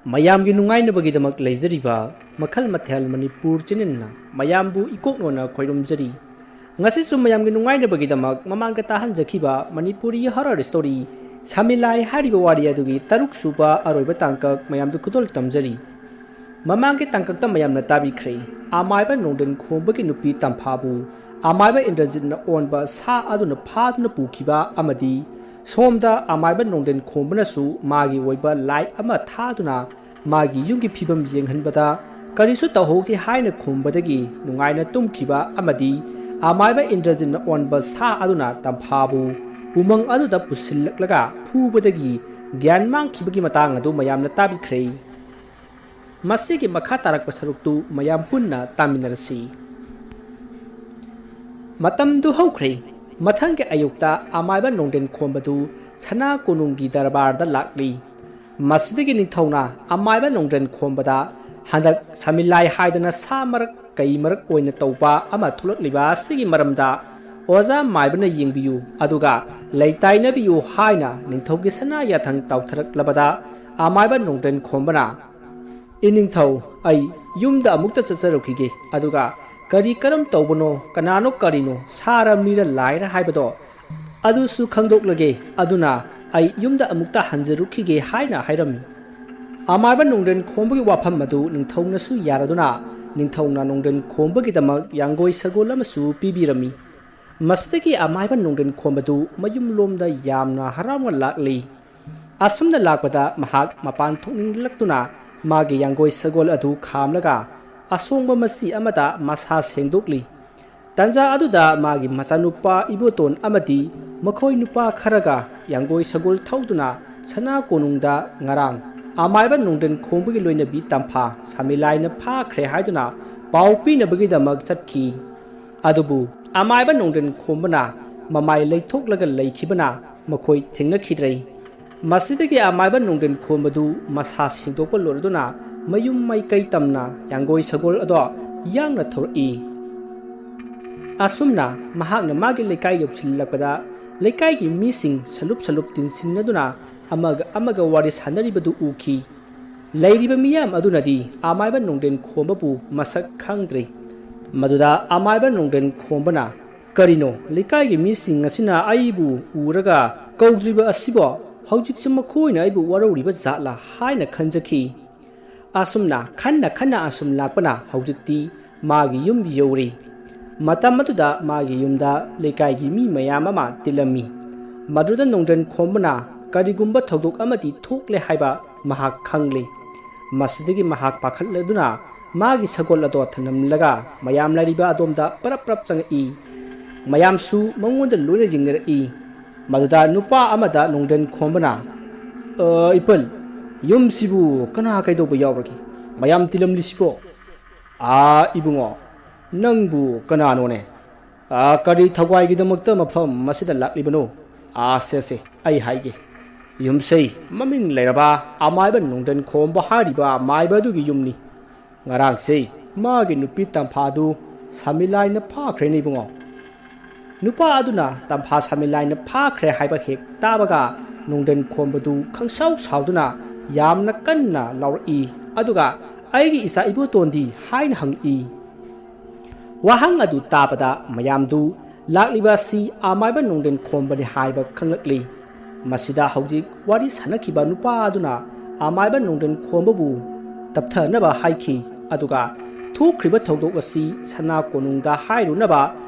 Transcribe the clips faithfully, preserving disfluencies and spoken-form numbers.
ꯃꯌꯥꯝꯒꯤ ꯅꯨꯡꯉꯥꯏꯅꯕꯒꯤꯗꯃꯛ ꯂꯩꯖꯔꯤꯕ ꯃꯈꯜ ꯃꯊꯦꯜ ꯃꯅꯤꯄꯨꯔ ꯆꯦꯅꯦꯜꯅ ꯃꯌꯥꯝꯕꯨ ꯏꯀꯣꯛꯅꯣꯅ ꯈꯣꯏꯔꯨꯝꯖꯔꯤ꯫ ꯉꯁꯤꯁꯨ ꯃꯌꯥꯝꯒꯤ ꯅꯨꯡꯉꯥꯏꯅꯕꯒꯤꯗꯃꯛ ꯃꯃꯥꯡꯗ ꯇꯥꯍꯟꯖꯈꯤꯕ ꯃꯅꯤꯄꯨꯔꯤ ꯍꯣꯔꯔ ꯁ꯭ꯇꯣꯔꯤ ꯁꯥꯃꯤꯂꯥꯏ ꯍꯥꯏꯔꯤꯕ ꯋꯥꯔꯤ ꯑꯗꯨꯒꯤ ꯇꯔꯨꯛ ꯁꯨꯕ ꯑꯔꯣꯏꯕ ꯇꯥꯡꯀꯛ ꯃꯌꯥꯝꯗ ꯈꯨꯗꯣꯜ ꯇꯝꯖꯔꯤ꯫ ꯃꯃꯥꯡꯒꯤ ꯇꯥꯡꯀꯛꯇ ꯃꯌꯥꯝꯅ ꯇꯥꯕꯤꯈ꯭ꯔꯦ, ꯑꯃꯥꯏꯕ ꯅꯣꯡꯗ꯭ꯔꯦꯟ ꯈꯣꯝꯕꯒꯤ ꯅꯨꯄꯤ ꯇꯝꯐꯥꯕꯨ ꯑꯃꯥꯏꯕ ꯏꯟꯗ꯭ꯔꯖꯤꯠꯅ ꯑꯣꯟꯕ ꯁꯥ ꯑꯗꯨꯅ ꯐꯥꯗꯨꯅ ꯄꯨꯈꯤꯕ ꯑꯃꯗꯤ ꯁꯣꯝꯗ ꯑꯃꯥꯏꯕ ꯅꯣꯡꯗ꯭ꯔꯦꯟ ꯈꯣꯝꯕꯅꯁꯨ ꯃꯥꯒꯤ ꯑꯣꯏꯕ ꯂꯥꯏꯠ ꯑꯃ ꯊꯥꯗꯨꯅ ꯃꯥꯒꯤ ꯌꯨꯝꯒꯤ ꯐꯤꯕꯝ ꯌꯦꯡꯍꯟꯕꯗ ꯀꯔꯤꯁꯨ ꯇꯧꯍꯧꯗꯦ ꯍꯥꯏꯅ ꯈꯨꯝꯕꯗꯒꯤ ꯅꯨꯡꯉꯥꯏꯅ ꯇꯨꯝꯈꯤꯕ ꯑꯃꯗꯤ ꯑꯃꯥꯏꯕ ꯏꯟꯗ꯭ꯔꯖꯤꯠꯅ ꯑꯣꯟꯕ ꯁꯥ ꯑꯗꯨꯅ ꯇꯝꯐꯥꯕꯨ ꯎꯃꯪ ꯑꯗꯨꯗ ꯄꯨꯁꯤꯜꯂꯛꯂꯒ ꯐꯨꯕꯗꯒꯤ ꯒ꯭ꯌꯥꯟ ꯃꯥꯡꯈꯤꯕꯒꯤ ꯃꯇꯥꯡ ꯑꯗꯨ ꯃꯌꯥꯝꯅ ꯇꯥꯕꯤꯈ꯭ꯔꯦ꯫ ꯃꯁꯤꯒꯤ ꯃꯈꯥ ꯇꯥꯔꯛꯄ ꯁꯔꯨꯛꯇꯨ ꯃꯌꯥꯝ ꯄꯨꯟꯅ ꯇꯥꯃꯤꯟꯅꯔꯁꯤ꯫ ꯃꯇꯝꯗꯨ ꯍꯧꯈ꯭ꯔꯦ꯫ ꯃꯊꯪꯒꯤ ꯑꯌꯨꯛꯇ ꯑꯃꯥꯏꯕ ꯅꯣꯡꯗ꯭ꯔꯦꯟ ꯈꯣꯝꯕꯗꯨ ꯁꯅꯥ ꯀꯣꯅꯨꯡꯒꯤ ꯗꯔꯕꯥꯔꯗ ꯂꯥꯛꯂꯤ꯫ ꯃꯁꯤꯗꯒꯤ ꯅꯤꯡꯊꯧꯅ ꯑꯃꯥꯏꯕ ꯅꯣꯡꯗ꯭ꯔꯦꯟ ꯈꯣꯝꯕꯗ ꯍꯟꯗꯛ ꯁꯃꯤꯂꯥꯏ ꯍꯥꯏꯗꯅ ꯁꯥ ꯃꯔꯛ ꯀꯩ ꯃꯔꯛ ꯑꯣꯏꯅ ꯇꯧꯕ ꯑꯃ ꯊꯣꯛꯂꯛꯂꯤꯕ ꯑꯁꯤꯒꯤ ꯃꯔꯝꯗ ꯑꯣꯖꯥ ꯃꯥꯏꯕꯅ ꯌꯦꯡꯕꯤꯌꯨ, ꯑꯗꯨꯒ ꯂꯩꯇꯥꯏꯅꯕꯤꯌꯨ ꯍꯥꯏꯅ ꯅꯤꯡꯊꯧꯒꯤ ꯁꯅꯥ ꯌꯥꯊꯪ ꯇꯥꯎꯊꯔꯛꯂꯕꯗ ꯑꯃꯥꯏꯕ ꯅꯣꯡꯗ꯭ꯔꯦꯟ ꯈꯣꯝꯕꯅ, "ꯏꯅꯤꯡꯊꯧ, ꯑꯩ ꯌꯨꯝꯗ ꯑꯃꯨꯛꯇ ꯆꯠꯆꯔꯨꯈꯤꯒꯦ, ꯑꯗꯨꯒ ꯀꯔꯤ ꯀꯔꯝ ꯇꯧꯕꯅꯣ, ꯀꯅꯥꯅꯣ ꯀꯔꯤꯅꯣ, ꯁꯥꯔ ꯃꯤꯔ ꯂꯥꯏꯔ ꯍꯥꯏꯕꯗꯣ ꯑꯗꯨꯁꯨ ꯈꯪꯗꯣꯛꯂꯒꯦ, ꯑꯗꯨꯅ ꯑꯩ ꯌꯨꯝꯗ ꯑꯃꯨꯛꯇ ꯍꯟꯖꯔꯨꯈꯤꯒꯦ" ꯍꯥꯏꯅ ꯍꯥꯏꯔꯝꯃꯤ꯫ ꯑꯃꯥꯏꯕ ꯅꯣꯡꯗ꯭ꯔꯦꯟ ꯈꯣꯝꯕꯒꯤ ꯋꯥꯐꯝ ꯑꯗꯨ ꯅꯤꯡꯊꯧꯅꯁꯨ ꯌꯥꯔꯗꯨꯅ ꯅꯤꯡꯊꯧꯅ ꯅꯣꯡꯗ꯭ꯔꯦꯟ ꯈꯣꯝꯕꯒꯤꯗꯃꯛ ꯌꯥꯡꯒꯣꯏ ꯁꯒꯣꯜ ꯑꯃꯁꯨ ꯄꯤꯕꯤꯔꯝꯃꯤ꯫ ꯃꯁꯤꯗꯒꯤ ꯑꯃꯥꯏꯕ ꯅꯣꯡꯗ꯭ꯔꯦꯟ ꯈꯣꯝꯕꯗꯨ ꯃꯌꯨꯝꯂꯣꯝꯗ ꯌꯥꯝꯅ ꯍꯔꯥꯎꯅ ꯂꯥꯛꯂꯤ꯫ ꯑꯁꯨꯝꯅ ꯂꯥꯛꯄꯗ ꯃꯍꯥꯛ ꯃꯄꯥꯟ ꯊꯣꯛꯅꯤꯡꯂꯛꯇꯨꯅ ꯃꯥꯒꯤ ꯌꯥꯡꯒꯣꯏ ꯁꯒꯣꯜ ꯑꯗꯨ ꯈꯥꯝꯂꯒ ꯑꯁꯣꯡꯕ ꯃꯆꯤ ꯑꯃꯗ ꯃꯁꯥ ꯁꯦꯡꯗꯣꯛꯂꯤ꯫ ꯇꯟꯖꯥ ꯑꯗꯨꯗ ꯃꯥꯒꯤ ꯃꯆꯥꯅꯨꯄꯥ ꯏꯕꯣꯇꯣꯟ ꯑꯃꯗꯤ ꯃꯈꯣꯏ ꯅꯨꯄꯥ ꯈꯔꯒ ꯌꯥꯡꯒꯣꯏ ꯁꯒꯣꯜ ꯊꯧꯗꯨꯅ ꯁꯅꯥ ꯀꯣꯅꯨꯡꯗ ꯉꯔꯥꯡ ꯑꯃꯥꯏꯕ ꯅꯣꯡꯗ꯭ꯔꯦꯟ ꯈꯣꯝꯕꯒꯤ ꯂꯣꯏꯅꯕꯤ ꯇꯝꯐꯥ ꯁꯥꯃꯤꯂꯥꯏꯅ ꯐꯥꯈ꯭ꯔꯦ ꯍꯥꯏꯗꯨꯅ ꯄꯥꯎ ꯄꯤꯅꯕꯒꯤꯗꯃꯛ ꯆꯠꯈꯤ꯫ ꯑꯗꯨꯕꯨ ꯑꯃꯥꯏꯕ ꯅꯣꯡꯗ꯭ꯔꯦꯟ ꯈꯣꯝꯕꯅ ꯃꯃꯥꯏ ꯂꯩꯊꯣꯛꯂꯒ ꯂꯩꯈꯤꯕꯅ ꯃꯈꯣꯏ ꯊꯦꯡꯅꯈꯤꯗ꯭ꯔꯦ꯫ ꯃꯁꯤꯗꯒꯤ ꯑꯃꯥꯏꯕ ꯅꯣꯡꯗ꯭ꯔꯦꯟ ꯈꯣꯝꯕꯗꯨ ꯃꯁꯥ ꯁꯦꯡꯗꯣꯛꯄ ꯂꯣꯏꯔꯗꯨꯅ ꯃꯌꯨꯝ ꯃꯥꯏꯀꯩ ꯇꯝꯅ ꯌꯥꯡꯒꯣꯏ ꯁꯒꯣꯜ ꯑꯗꯣ ꯌꯥꯡꯅ ꯊꯧꯔꯛꯏ꯫ ꯑꯁꯨꯝꯅ ꯃꯍꯥꯛꯅ ꯃꯥꯒꯤ ꯂꯩꯀꯥꯏ ꯌꯧꯁꯤꯜꯂꯛꯄꯗ ꯂꯩꯀꯥꯏꯒꯤ ꯃꯤꯁꯤꯡ ꯁꯂꯨꯞ ꯁꯂꯨꯞ ꯇꯤꯟꯁꯤꯟꯅꯗꯨꯅ ꯑꯃꯒ ꯑꯃꯒ ꯋꯥꯔꯤ ꯁꯥꯟꯅꯔꯤꯕꯗꯨ ꯎꯈꯤ꯫ ꯂꯩꯔꯤꯕ ꯃꯤꯌꯥꯝ ꯑꯗꯨꯅꯗꯤ ꯑꯃꯥꯏꯕ ꯅꯣꯡꯗ꯭ꯔꯦꯟ ꯈꯣꯝꯕꯕꯨ ꯃꯁꯛ ꯈꯪꯗ꯭ꯔꯤ꯫ ꯃꯗꯨꯗ ꯑꯃꯥꯏꯕ ꯅꯣꯡꯗ꯭ꯔꯦꯟ ꯈꯣꯝꯕꯅ, "ꯀꯔꯤꯅꯣ, ꯂꯩꯀꯥꯏꯒꯤ ꯃꯤꯁꯤꯡ ꯑꯁꯤꯅ ꯑꯩꯕꯨ ꯎꯔꯒ ꯀꯧꯗ꯭ꯔꯤꯕ ꯑꯁꯤꯕꯣ? ꯍꯧꯖꯤꯛꯁꯨ ꯃꯈꯣꯏꯅ ꯑꯩꯕꯨ ꯋꯥꯔꯧꯔꯤꯕ ꯖꯥꯠꯂꯥ?" ꯍꯥꯏꯅ ꯈꯟꯖꯈꯤ꯫ ꯑꯁꯨꯝꯅ ꯈꯟꯅ ꯈꯟꯅ ꯑꯁꯨꯝ ꯂꯥꯛꯄꯅ ꯍꯧꯖꯤꯛꯇꯤ ꯃꯥꯒꯤ ꯌꯨꯝ ꯌꯧꯔꯦ꯫ ꯃꯇꯝ ꯑꯗꯨꯗ ꯃꯥꯒꯤ ꯌꯨꯝꯗ ꯂꯩꯀꯥꯏꯒꯤ ꯃꯤ ꯃꯌꯥꯝ ꯑꯃ ꯇꯤꯜꯂꯝꯃꯤ꯫ ꯃꯗꯨꯗ ꯅꯣꯡꯗ꯭ꯔꯦꯟ ꯈꯣꯝꯕꯅ ꯀꯔꯤꯒꯨꯝꯕ ꯊꯧꯗꯣꯛ ꯑꯃꯗꯤ ꯊꯣꯛꯂꯦ ꯍꯥꯏꯕ ꯃꯍꯥꯛ ꯈꯪꯂꯦ꯫ ꯃꯁꯤꯗꯒꯤ ꯃꯍꯥꯛ ꯄꯥꯈꯠꯂꯗꯨꯅ ꯃꯥꯒꯤ ꯁꯒꯣꯜ ꯑꯗꯣ ꯊꯅꯝꯂꯒ ꯃꯌꯥꯝ ꯂꯩꯔꯤꯕ ꯑꯗꯣꯝꯗ ꯄꯔꯞ ꯄꯔꯞ ꯆꯪꯉꯛꯏ꯫ ꯃꯌꯥꯝꯁꯨ ꯃꯉꯣꯟꯗ ꯂꯣꯏꯅ ꯌꯦꯡꯅꯔꯛꯏ꯫ ꯃꯗꯨꯗ ꯅꯨꯄꯥ ꯑꯃꯗ ꯅꯣꯡꯗ꯭ꯔꯦꯟ ꯈꯣꯝꯕꯅ, "ꯑ, ꯏꯄꯜ, ꯌꯨꯝꯁꯤꯕꯨ ꯀꯅꯥ ꯀꯩꯗꯧꯕ ꯌꯥꯎꯔꯒꯦ? ꯃꯌꯥꯝ ꯇꯤꯜꯂꯝꯂꯤꯁꯤꯕꯣ?" "ꯑꯥ, ꯏꯕꯨꯡꯉꯣ, ꯅꯪꯕꯨ ꯀꯅꯥꯅꯣꯅꯦ? ꯑꯥ, ꯀꯔꯤ ꯊꯧꯋꯥꯏꯒꯤꯗꯃꯛꯇ ꯃꯐꯝ ꯑꯁꯤꯗ ꯂꯥꯛꯂꯤꯕꯅꯣ? ꯑꯥ, ꯁꯦ, ꯁꯦ, ꯑꯩ ꯍꯥꯏꯒꯦ꯫ ꯌꯨꯝꯁꯩ ꯃꯃꯤꯡ ꯂꯩꯔꯕ ꯑꯃꯥꯏꯕ ꯅꯣꯡꯗ꯭ꯔꯦꯟ ꯈꯣꯝꯕ ꯍꯥꯏꯔꯤꯕ ꯃꯥꯏꯕ ꯑꯗꯨꯒꯤ ꯌꯨꯝꯅꯤ꯫ ꯉꯔꯥꯡꯁꯦ ꯃꯥꯒꯤ ꯅꯨꯄꯤ ꯇꯝꯐꯥꯗꯨ ꯁꯥꯃꯤꯂꯥꯏꯅ ꯐꯥꯈ꯭ꯔꯦꯅꯦ, ꯏꯕꯨꯡꯉꯣ꯫ ꯅꯨꯄꯥ ꯑꯗꯨꯅ ꯇꯝꯐꯥ ꯁꯥꯃꯤꯂꯥꯏꯅ ꯐꯥꯈ꯭ꯔꯦ ꯍꯥꯏꯕ ꯍꯦꯛ ꯇꯥꯕꯒ ꯅꯣꯡꯗ꯭ꯔꯦꯟ ꯈꯣꯝꯕꯗꯨ ꯈꯪꯁꯥꯎ ꯁꯥꯎꯗꯨꯅ ꯌꯥꯝꯅ ꯀꯟꯅ ꯂꯥꯎꯔꯛꯏ꯫ ꯑꯗꯨꯒ, "ꯑꯩꯒꯤ ꯏꯆꯥ ꯏꯕꯣꯇꯣꯟꯗꯤ?" ꯍꯥꯏꯅ ꯍꯪꯉꯛꯏ꯫ ꯋꯥꯍꯪ ꯑꯗꯨ ꯇꯥꯕꯗ ꯃꯌꯥꯝꯗꯨ ꯂꯥꯛꯂꯤꯕ ꯑꯁꯤ ꯑꯃꯥꯏꯕ ꯅꯣꯡꯗ꯭ꯔꯦꯟ ꯈꯣꯝꯕꯅꯤ ꯍꯥꯏꯕ ꯈꯪꯂꯛꯂꯤ꯫ ꯃꯁꯤꯗ ꯍꯧꯖꯤꯛ ꯋꯥꯔꯤ ꯁꯥꯟꯅꯈꯤꯕ ꯅꯨꯄꯥ ꯑꯗꯨꯅ ꯑꯃꯥꯏꯕ ꯅꯣꯡꯗ꯭ꯔꯦꯟ ꯈꯣꯝꯕꯕꯨ ꯇꯞꯊꯅꯕ ꯍꯥꯏꯈꯤ꯫ ꯑꯗꯨꯒ ꯊꯣꯛꯈ꯭ꯔꯤꯕ ꯊꯧꯗꯣꯛ ꯑꯁꯤ ꯁꯅꯥ ꯀꯣꯅꯨꯡꯗ ꯍꯥꯏꯔꯨꯅꯕ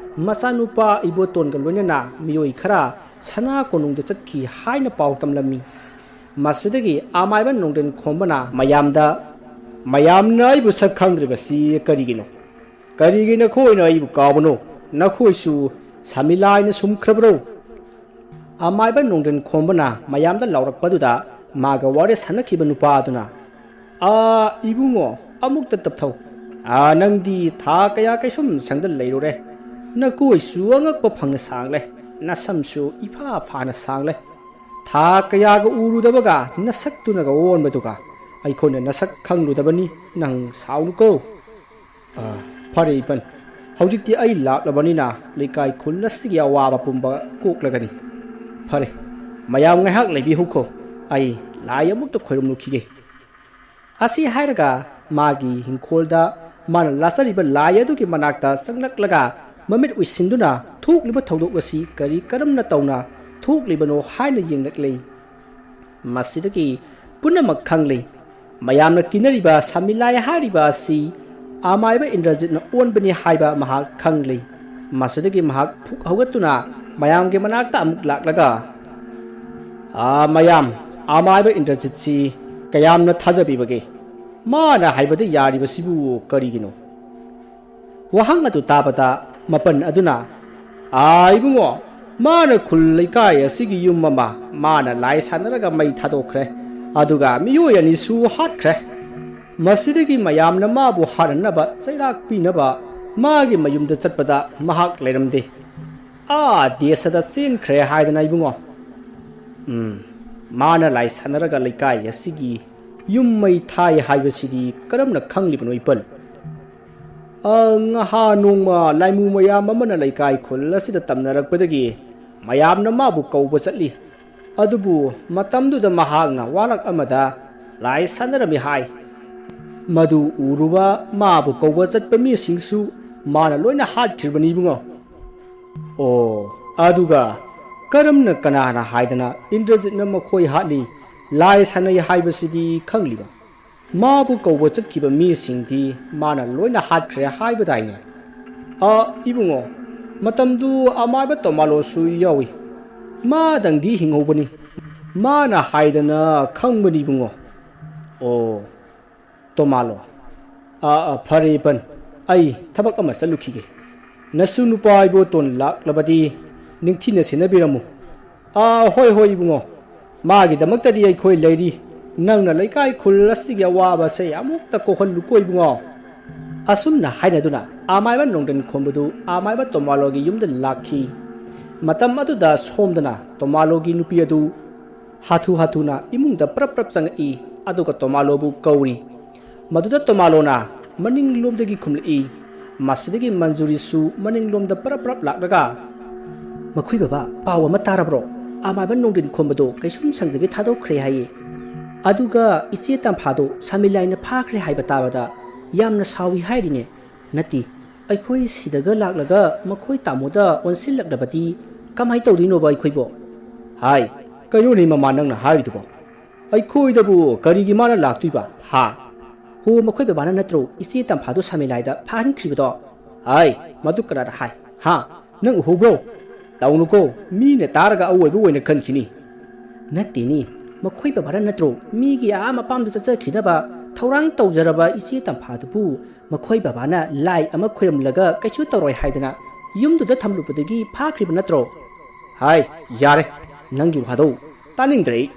ꯃꯆꯥꯅꯨꯄꯥ ꯏꯕꯣꯇꯣꯟꯒ ꯂꯣꯏꯅꯅ ꯃꯤꯑꯣꯏ ꯈꯔ ꯁꯅꯥ ꯀꯣꯅꯨꯡꯗ ꯆꯠꯈꯤ ꯍꯥꯏꯅ ꯄꯥꯎ ꯇꯝꯂꯝꯃꯤ꯫ ꯃꯁꯤꯗꯒꯤ ꯑꯃꯥꯏꯕ ꯅꯣꯡꯗ꯭ꯔꯦꯟ ꯈꯣꯝꯕꯅ ꯃꯌꯥꯝꯗ, "ꯃꯌꯥꯝꯅ ꯑꯩꯕꯨ ꯁꯛ ꯈꯪꯗ꯭ꯔꯤꯕꯁꯤ ꯀꯔꯤꯒꯤꯅꯣ? ꯀꯔꯤꯒꯤ ꯅꯈꯣꯏꯅ ꯑꯩꯕꯨ ꯀꯥꯎꯕꯅꯣ? ꯅꯈꯣꯏꯁꯨ ꯁꯥꯃꯤꯂꯥꯏꯅ ꯁꯨꯝꯈ꯭ꯔꯕ꯭ꯔꯣ?" ꯑꯃꯥꯏꯕ ꯅꯣꯡꯗ꯭ꯔꯦꯟ ꯈꯣꯝꯕꯅ ꯃꯌꯥꯝꯗ ꯂꯥꯎꯔꯛꯄꯗꯨꯗ ꯃꯥꯒ ꯋꯥꯔꯤ ꯁꯥꯟꯅꯈꯤꯕ ꯅꯨꯄꯥ ꯑꯗꯨꯅ, "ꯑꯥ, ꯏꯕꯨꯡꯉꯣ, ꯑꯃꯨꯛꯇ ꯇꯞꯊꯧ꯫ ꯑꯥ, ꯅꯪꯗꯤ ꯊꯥ ꯀꯌꯥ ꯀꯩꯁꯨꯝ ꯁꯪꯗ ꯂꯩꯔꯨꯔꯦ꯫ ꯅꯀꯣꯏꯁꯨ ꯑꯉꯛꯄ ꯐꯪꯅ ꯁꯥꯡꯂꯦ, ꯅꯁꯝꯁꯨ ꯏꯐꯥ ꯐꯥꯅ ꯁꯥꯡꯂꯦ꯫ ꯊꯥ ꯀꯌꯥꯒ ꯎꯔꯨꯗꯕꯒ ꯅꯁꯛꯇꯨꯅꯒ ꯑꯣꯟꯕꯗꯨꯒ ꯑꯩꯈꯣꯏꯅ ꯅꯁꯛ ꯈꯪꯂꯨꯗꯕꯅꯤ, ꯅꯪ ꯁꯥꯎꯅꯨꯀꯣ꯫" "ꯑꯥ, ꯐꯔꯦ ꯏꯄꯟ, ꯍꯧꯖꯤꯛꯇꯤ ꯑꯩ ꯂꯥꯛꯂꯕꯅꯤꯅ ꯂꯩꯀꯥꯏ ꯈꯨꯜ ꯑꯁꯤꯒꯤ ꯑꯋꯥꯕ ꯄꯨꯝꯕ ꯀꯣꯛꯂꯒꯅꯤ꯫ ꯐꯔꯦ, ꯃꯌꯥꯝ ꯉꯥꯏꯍꯥꯛ ꯂꯩꯕꯤꯍꯧꯈꯣ, ꯑꯩ ꯂꯥꯏ ꯑꯃꯨꯛꯇ ꯈꯣꯏꯔꯝꯂꯨꯈꯤꯒꯦ꯫" ꯑꯁꯤ ꯍꯥꯏꯔꯒ ꯃꯥꯒꯤ ꯍꯤꯡꯈꯣꯜꯗ ꯃꯥꯅ ꯂꯥꯠꯆꯔꯤꯕ ꯂꯥꯏ ꯑꯗꯨꯒꯤ ꯃꯅꯥꯛꯇ ꯆꯪꯂꯛꯂꯒ ꯃꯃꯤꯠ ꯎꯏꯁꯤꯟꯗꯨꯅ ꯊꯣꯛꯂꯤꯕ ꯊꯧꯗꯣꯛ ꯑꯁꯤ ꯀꯔꯤ ꯀꯔꯝꯅ ꯇꯧꯅ ꯊꯣꯛꯂꯤꯕꯅꯣ ꯍꯥꯏꯅ ꯌꯦꯡꯂꯛꯂꯤ꯫ ꯃꯁꯤꯗꯒꯤ ꯄꯨꯝꯅꯃꯛ ꯈꯪꯂꯤ꯫ ꯃꯌꯥꯝꯅ ꯀꯤꯅꯔꯤꯕ ꯁꯥꯃꯤꯂꯥꯏ ꯍꯥꯏꯔꯤꯕ ꯑꯁꯤ ꯑꯃꯥꯏꯕ ꯏꯟꯗ꯭ꯔꯖꯤꯠꯅ ꯑꯣꯟꯕꯅꯤ ꯍꯥꯏꯕ ꯃꯍꯥꯛ ꯈꯪꯂꯤ꯫ ꯃꯁꯤꯗꯒꯤ ꯃꯍꯥꯛ ꯐꯨꯛ ꯍꯧꯒꯠꯇꯨꯅ ꯃꯌꯥꯝꯒꯤ ꯃꯅꯥꯛꯇ ꯑꯃꯨꯛ ꯂꯥꯛꯂꯒ, "ꯑꯥ, ꯃꯌꯥꯝ, ꯑꯃꯥꯏꯕ ꯏꯟꯗ꯭ꯔꯖꯤꯠꯁꯤ ꯀꯌꯥꯝꯅ ꯊꯥꯖꯕꯤꯕꯒꯦ? ꯃꯥꯅ ꯍꯥꯏꯕꯗ ꯌꯥꯔꯤꯕꯁꯤꯕꯨ ꯀꯔꯤꯒꯤꯅꯣ?" ꯋꯥꯍꯪ ꯑꯗꯨ ꯇꯥꯕꯗ ꯃꯄꯟ ꯑꯗꯨꯅ, "ꯑꯥ, ꯏꯕꯨꯡꯉꯣ, ꯃꯥꯅ ꯈꯨꯜ ꯂꯩꯀꯥꯏ ꯑꯁꯤꯒꯤ ꯌꯨꯝ ꯑꯃ ꯃꯥꯅ ꯂꯥꯏ ꯁꯥꯟꯅꯔꯒ ꯃꯩ ꯊꯥꯗꯣꯛꯈ꯭ꯔꯦ, ꯑꯗꯨꯒ ꯃꯤꯑꯣꯏ ꯑꯅꯤꯁꯨ ꯍꯥꯠꯈ꯭ꯔꯦ꯫ ꯃꯁꯤꯗꯒꯤ ꯃꯌꯥꯝꯅ ꯃꯥꯕꯨ ꯍꯥꯠꯅꯅꯕ ꯆꯩꯔꯥꯛ ꯄꯤꯅꯕ ꯃꯥꯒꯤ ꯃꯌꯨꯝꯗ ꯆꯠꯄꯗ ꯃꯍꯥꯛ ꯂꯩꯔꯝꯗꯦ꯫ ꯑꯥ ꯗꯦꯁꯗ ꯆꯦꯟꯈ꯭ꯔꯦ ꯍꯥꯏꯗꯅ, ꯏꯕꯨꯡꯉꯣ꯫ ꯎꯝ, ꯃꯥꯅ ꯂꯥꯏ ꯁꯥꯟꯅꯔꯒ ꯂꯩꯀꯥꯏ ꯑꯁꯤꯒꯤ ꯌꯨꯝ ꯃꯩ ꯊꯥꯏ ꯍꯥꯏꯕꯁꯤꯗꯤ ꯀꯔꯝꯅ ꯈꯪꯂꯤꯕꯅꯣ, ꯏꯄꯟ?" "ꯑ, ꯉꯍꯥ ꯅꯣꯡꯃ ꯂꯥꯏꯃꯨ ꯃꯌꯥꯝ ꯑꯃꯅ ꯂꯩꯀꯥꯏ ꯈꯨꯜ ꯑꯁꯤꯗ ꯇꯝꯅꯔꯛꯄꯗꯒꯤ ꯃꯌꯥꯝꯅ ꯃꯥꯕꯨ ꯀꯧꯕ ꯆꯠꯂꯤ꯫ ꯑꯗꯨꯕꯨ ꯃꯇꯝꯗꯨꯗ ꯃꯍꯥꯛꯅ ꯋꯥꯔꯛ ꯑꯃꯗ ꯂꯥꯏ ꯁꯥꯟꯅꯔꯝꯃꯤ ꯍꯥꯏ꯫ ꯃꯗꯨ ꯎꯔꯨꯕ ꯃꯥꯕꯨ ꯀꯧꯕ ꯆꯠꯄ ꯃꯤꯁꯤꯡꯁꯨ ꯃꯥꯅ ꯂꯣꯏꯅ ꯍꯥꯠꯈ꯭ꯔꯤꯕꯅꯤ, ꯏꯕꯨꯡꯉꯣ꯫" "ꯑꯣ, ꯑꯗꯨꯒ ꯀꯔꯝꯅ, ꯀꯅꯥꯅ ꯍꯥꯏꯗꯅ ꯏꯟꯗ꯭ꯔꯖꯤꯠꯅ ꯃꯈꯣꯏ ꯍꯥꯠꯂꯤ, ꯂꯥꯏ ꯁꯥꯟꯅꯩ ꯍꯥꯏꯕꯁꯤꯗꯤ ꯈꯪꯂꯤꯕ?" "ꯃꯥꯕꯨ ꯀꯧꯕ ꯆꯠꯈꯤꯕ ꯃꯤꯁꯤꯡꯗꯤ ꯃꯥꯅ ꯂꯣꯏꯅ ꯍꯥꯠꯈ꯭ꯔꯦ ꯍꯥꯏꯕꯗꯥꯏꯅꯦ?" "ꯑ, ꯏꯕꯨꯡꯉꯣ, ꯃꯇꯝꯗꯨ ꯑꯃꯥꯏꯕ ꯇꯣꯃꯥꯂꯣꯁꯨ ꯌꯥꯎꯏ꯫ ꯃꯥꯗꯪꯗꯤ ꯍꯤꯡꯍꯧꯕꯅꯤ꯫ ꯃꯥꯅ ꯍꯥꯏꯗꯅ ꯈꯪꯕꯅꯤ, ꯏꯕꯨꯡꯉꯣ꯫" "ꯑꯣ, ꯇꯣꯃꯥꯂꯣ꯫ ꯑ, ꯑ, ꯐꯔꯦ, ꯏꯄꯟ, ꯑꯩ ꯊꯕꯛ ꯑꯃ ꯆꯠꯂꯨꯈꯤꯒꯦ꯫ ꯅꯁꯨ ꯅꯨꯄꯥ ꯏꯕꯣꯇꯣꯟ ꯂꯥꯛꯂꯕꯗꯤ ꯅꯤꯡꯊꯤꯅ ꯁꯦꯟꯅꯕꯤꯔꯝꯃꯨ꯫" "ꯑꯥ, ꯍꯣꯏ, ꯍꯣꯏ, ꯏꯕꯨꯡꯉꯣ꯫ ꯃꯥꯒꯤꯗꯃꯛꯇꯗꯤ ꯑꯩꯈꯣꯏ ꯂꯩꯔꯤ꯫ ꯅꯪꯅ ꯂꯩꯀꯥꯏ ꯈꯨꯜ ꯑꯁꯤꯒꯤ ꯑꯋꯥꯕꯁꯦ ꯑꯃꯨꯛꯇ ꯀꯣꯛꯍꯜꯂꯨꯀꯣ, ꯏꯕꯨꯡꯉꯣ꯫" ꯑꯁꯨꯝꯅ ꯍꯥꯏꯅꯗꯨꯅ ꯑꯃꯥꯏꯕ ꯅꯣꯡꯗ꯭ꯔꯦꯟ ꯈꯣꯝꯕꯗꯨ ꯑꯃꯥꯏꯕ ꯇꯣꯃꯥꯂꯣꯒꯤ ꯌꯨꯝꯗ ꯂꯥꯛꯈꯤ꯫ ꯃꯇꯝ ꯑꯗꯨꯗ ꯁꯣꯝꯗꯅ ꯇꯣꯃꯥꯂꯣꯒꯤ ꯅꯨꯄꯤ ꯑꯗꯨ ꯍꯥꯊꯨ ꯍꯥꯊꯨꯅ ꯏꯃꯨꯡꯗ ꯄ꯭ꯔꯞ ꯄ꯭ꯔꯞ ꯆꯪꯉꯛꯏ, ꯑꯗꯨꯒ ꯇꯣꯃꯥꯂꯣꯕꯨ ꯀꯧꯔꯤ꯫ ꯃꯗꯨꯗ ꯇꯣꯃꯥꯂꯣꯅ ꯃꯅꯤꯡꯂꯣꯝꯗꯒꯤ ꯈꯨꯝꯂꯛꯏ꯫ ꯃꯁꯤꯗꯒꯤ ꯃꯟꯖꯨꯔꯤꯁꯨ ꯃꯅꯤꯡꯂꯣꯝꯗ ꯄ꯭ꯔꯞ ꯄ꯭ꯔꯞ ꯂꯥꯛꯂꯒ, "ꯃꯈꯣꯏ ꯕꯕꯥ, ꯄꯥꯎ ꯑꯃ ꯇꯥꯔꯕ꯭ꯔꯣ? ꯑꯃꯥꯏꯕ ꯅꯣꯡꯗ꯭ꯔꯤꯟ ꯈꯣꯝꯕꯗꯣ ꯀꯩꯁꯨꯝ ꯁꯪꯗꯒꯤ ꯊꯥꯗꯣꯛꯈ꯭ꯔꯦ ꯍꯥꯏꯌꯦ꯫" ꯑꯗꯨꯒ ꯏꯆꯦ ꯇꯝꯐꯥꯗꯣ ꯁꯥꯃꯤꯂꯥꯏꯅ ꯐꯥꯈ꯭ꯔꯦ ꯍꯥꯏꯕ ꯇꯥꯕꯗ ꯌꯥꯝꯅ ꯁꯥꯎꯏ ꯍꯥꯏꯔꯤꯅꯦ꯫ ꯅꯠꯇꯦ, ꯑꯩꯈꯣꯏ ꯁꯤꯗꯒ ꯂꯥꯛꯂꯒ ꯃꯈꯣꯏ ꯇꯥꯃꯣꯗ ꯑꯣꯟꯁꯤꯜꯂꯛꯂꯕꯗꯤ ꯀꯃꯥꯏ ꯇꯧꯗꯣꯏꯅꯣꯕ ꯑꯩꯈꯣꯏꯕꯣ? ꯍꯥꯏ, ꯀꯩꯅꯣꯅꯦ ꯃꯃꯥ ꯅꯪꯅ ꯍꯥꯏꯔꯤꯗꯨꯕꯣ? ꯑꯩꯈꯣꯏꯗꯕꯨ ꯀꯔꯤꯒꯤ ꯃꯥꯅ ꯂꯥꯛꯇꯣꯏꯕ, ꯍꯥ? ꯍꯣ, ꯃꯈꯣꯏ ꯕꯕꯥꯅ ꯅꯠꯇ꯭ꯔꯣ ꯏꯆꯦ ꯇꯝꯐꯥꯗꯣ ꯁꯥꯃꯤꯂꯥꯏꯗ ꯐꯥꯍꯟꯈ꯭ꯔꯤꯕꯗꯣ? ꯍꯥꯏ, ꯃꯗꯨ ꯀꯅꯥꯅ ꯍꯥꯏ, ꯍꯥ? ꯅꯪ ꯎꯍꯧꯕ꯭ꯔꯣ? ꯇꯧꯅꯨꯀꯣ, ꯃꯤꯅ ꯇꯥꯔꯒ ꯑꯋꯣꯏꯕ ꯑꯣꯏꯅ ꯈꯟꯈꯤꯅꯤ꯫ ꯅꯠꯇꯦꯅꯤ, ꯃꯈꯣꯏ ꯕꯕꯥꯅ ꯅꯠꯇ꯭ꯔꯣ ꯃꯤꯒꯤ ꯑꯥ ꯃꯄꯥꯝꯗ ꯆꯠꯆꯈꯤꯅꯕ ꯊꯧꯔꯥꯡ ꯇꯧꯖꯔꯕ ꯏꯆꯦ ꯇꯝꯐꯥꯗꯨꯕꯨ ꯃꯈꯣꯏ ꯕꯕꯥꯅ ꯂꯥꯏ ꯑꯃ ꯈꯣꯏꯔꯝꯂꯒ ꯀꯩꯁꯨ ꯇꯧꯔꯣꯏ ꯍꯥꯏꯗꯅ ꯌꯨꯝꯗꯨꯗ ꯊꯝꯂꯨꯕꯗꯒꯤ ꯐꯥꯈ꯭ꯔꯤꯕ ꯅꯠꯇ꯭ꯔꯣ? ꯍꯥꯏ, ꯌꯥꯔꯦ, ꯅꯪꯒꯤ ꯋꯥꯗꯧ ꯇꯥꯅꯤꯡꯗ꯭ꯔꯦ ꯑꯩ꯫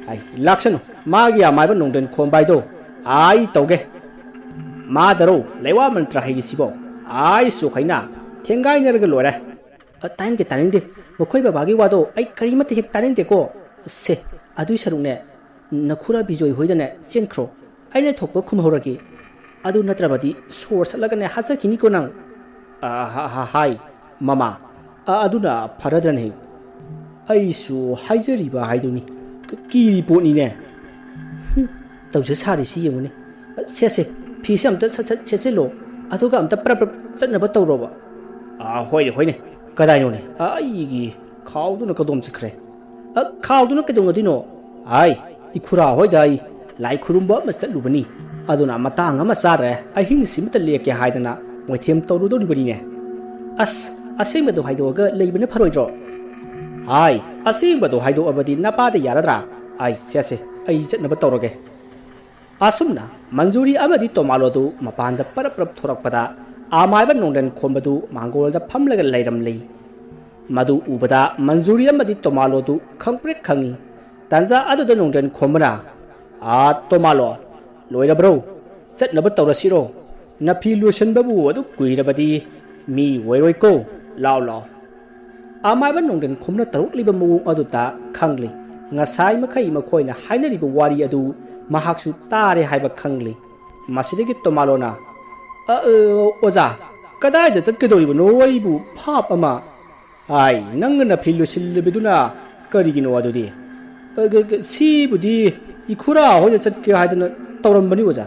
ꯍꯥꯏ, ꯂꯥꯛꯁꯅꯨ, ꯃꯥꯒꯤ ꯑꯃꯥꯏꯕ ꯅꯣꯡꯗꯦꯟ ꯈꯣꯝꯕ ꯍꯥꯏꯗꯣ ꯑꯩ ꯇꯧꯒꯦ꯫ ꯃꯥꯗꯔꯣ ꯂꯩꯋꯥ ꯃꯟꯇ꯭ꯔ ꯍꯩꯔꯤꯁꯤꯕꯣ? ꯑꯩ ꯁꯨꯈꯩꯅ ꯊꯦꯡꯒꯥꯏꯅꯔꯒ ꯂꯣꯏꯔꯦ꯫ ꯑ, ꯇꯥꯅꯤꯡꯗꯦ, ꯇꯥꯅꯤꯡꯗꯦ꯫ ꯃꯈꯣꯏ ꯕꯕꯥꯒꯤ ꯋꯥꯗꯣ ꯑꯩ ꯀꯔꯤꯃꯠꯇ ꯍꯦꯛ ꯇꯥꯅꯤꯡꯗꯦꯀꯣ꯫ ꯁꯦ, ꯑꯗꯨꯏ ꯁꯔꯨꯛꯅꯦ, ꯅꯈꯨꯔꯥ ꯕꯤꯖꯣꯏ ꯍꯣꯏꯗꯅꯦ ꯆꯦꯟꯈ꯭ꯔꯣ꯫ ꯑꯩꯅ ꯊꯣꯛꯄ ꯈꯨꯝꯍꯧꯔꯒꯦ꯫ ꯑꯗꯨ ꯅꯠꯇ꯭ꯔꯕꯗꯤ ꯁꯣꯔ ꯁꯠꯂꯒꯅꯦ ꯍꯥꯠꯆꯈꯤꯅꯤꯀꯣ ꯅꯪ꯫ ꯑ, ꯍ-, ꯍ-, ꯍꯥꯏ, ꯃꯃꯥ꯫ ꯑ, ꯑꯗꯨꯅ ꯐꯔꯗ꯭ꯔꯅꯦ꯫ ꯑꯩꯁꯨ ꯍꯥꯏꯖꯔꯤꯕ ꯍꯥꯏꯗꯨꯅꯤ꯫ ꯀ-, ꯀꯤꯔꯤ ꯄꯣꯠꯅꯤꯅꯦ꯫ ꯍꯨꯝ, ꯇꯧꯖ ꯁꯥꯔꯤꯁꯤ ꯌꯦꯡꯉꯨꯅꯦ꯫ ꯁꯦ, ꯁꯦ, ꯐꯤꯁꯦ ꯑꯝꯇ ꯁꯠ ꯁꯠ ꯁꯦꯠꯆꯤꯜꯂꯣ, ꯑꯗꯨꯒ ꯑꯝꯇ ꯄ꯭ꯔꯞ ꯄ꯭ꯔꯞ ꯆꯠꯅꯕ ꯇꯧꯔꯣꯕ꯫ ꯑꯥ, ꯍꯣꯏꯅꯦ, ꯍꯣꯏꯅꯦ, ꯀꯗꯥꯏꯅꯣꯅꯦ? ꯑꯥ, ꯑꯩꯒꯤ ꯈꯥꯎꯗꯨꯅ ꯀꯗꯣꯝ ꯆꯠꯈ꯭ꯔꯦ? ꯑ, ꯈꯥꯎꯗꯨꯅ ꯀꯩꯗꯧꯅꯗꯣꯏꯅꯣ? ꯍꯥꯏ, ꯏꯈꯨꯔꯥ ꯍꯣꯏꯗ ꯑꯩ ꯂꯥꯏ ꯈꯨꯔꯨꯝꯕ ꯑꯃ ꯆꯠꯂꯨꯕꯅꯤ, ꯑꯗꯨꯅ ꯃꯇꯥꯡ ꯑꯃ ꯆꯥꯗ꯭ꯔꯦ, ꯑꯍꯤꯡꯁꯤꯃꯇ ꯂꯦꯛꯀꯦ ꯍꯥꯏꯗꯅ ꯃꯣꯏꯊꯦꯝ ꯇꯧꯔꯨꯗꯧꯔꯤꯕꯅꯤꯅꯦ꯫ ꯑꯁ, ꯑꯁꯦꯡꯕꯗꯣ ꯍꯥꯏꯗꯣꯛꯑꯒ ꯂꯩꯕꯅ ꯐꯔꯣꯏꯗ꯭ꯔꯣ? ꯍꯥꯏ, ꯑꯁꯦꯡꯕꯗꯣ ꯍꯥꯏꯗꯣꯛꯑꯕꯗꯤ ꯅꯄꯥꯗ ꯌꯥꯔꯗ꯭ꯔꯥ? ꯑꯩ ꯁꯦꯁꯦ, ꯑꯩ ꯆꯠꯅꯕ ꯇꯧꯔꯒꯦ꯫ ꯑꯁꯨꯝꯅ ꯃꯟꯖꯨꯔꯤ ꯑꯃꯗꯤ ꯇꯣꯃꯥꯂꯣꯗꯨ ꯃꯄꯥꯟꯗ ꯄꯔꯞ ꯄꯔꯞ ꯊꯣꯔꯛꯄꯗ ꯑꯃꯥꯏꯕ ꯅꯣꯡꯗꯦꯟ ꯈꯣꯝꯕꯗꯨ ꯃꯥꯡꯒꯣꯜꯗ ꯐꯝꯂꯒ ꯂꯩꯔꯝꯂꯤ꯫ ꯃꯗꯨ ꯎꯕꯗ ꯃꯟꯖꯨꯔꯤ ꯑꯃꯗꯤ ꯇꯣꯃꯥꯂꯣꯗꯨ ꯈꯪꯄ꯭ꯔꯦꯛ ꯈꯪꯏ꯫ ꯇꯥꯟꯖꯥ ꯑꯗꯨꯗ ꯅꯣꯡꯗꯦꯟ ꯈꯣꯝꯕꯅ, "ꯑꯥ, ꯇꯣꯃꯥꯂꯣ, ꯂꯣꯏꯔꯕ꯭ꯔꯣ? ꯆꯠꯅꯕ ꯇꯧꯔꯁꯤꯔꯣ? ꯅꯐꯤ ꯂꯣꯏꯁꯤꯟꯕꯕꯨ ꯑꯗꯨꯛ ꯀꯨꯏꯔꯕꯗꯤ ꯃꯤ ꯑꯣꯏꯔꯣꯏꯀꯣ꯫ ꯂꯥꯎ, ꯂꯥꯎ꯫" ꯑꯃꯥꯏꯕ ꯅꯣꯡꯗꯦꯟ ꯈꯣꯝꯅ ꯇꯧꯔꯛꯂꯤꯕ ꯃꯑꯣꯡ ꯑꯗꯨꯗ ꯈꯪꯂꯤ꯫ ꯉꯁꯥꯏ ꯃꯈꯩ ꯃꯈꯣꯏꯅ ꯍꯥꯏꯅꯔꯤꯕ ꯋꯥꯔꯤ ꯑꯗꯨ ꯃꯍꯥꯛꯁꯨ ꯇꯥꯔꯦ ꯍꯥꯏꯕ ꯈꯪꯂꯤ꯫ ꯃꯁꯤꯗꯒꯤ ꯇꯣꯃꯥꯂꯣꯅ, "ꯑ, ꯑ, ꯑꯣꯖꯥ, ꯀꯗꯥꯏꯗ ꯆꯠꯀꯗꯧꯔꯤꯕꯅꯣ? ꯑꯩꯕꯨ ꯚꯥꯞ ꯑꯃ꯫" "ꯍꯥꯏ, ꯅꯪꯅ ꯅꯐꯤ ꯂꯣꯏꯁꯤꯜꯂꯤꯕꯗꯨꯅ ꯀꯔꯤꯒꯤꯅꯣ ꯑꯗꯨꯗꯤ?" "ꯑ, ꯒ, ꯒ, ꯁꯤꯕꯨꯗꯤ ꯏꯈꯨꯔꯥ ꯍꯣꯏꯗ ꯆꯠꯀꯦ ꯍꯥꯏꯗꯅ ꯇꯧꯔꯝꯕꯅꯤ ꯑꯣꯖꯥ꯫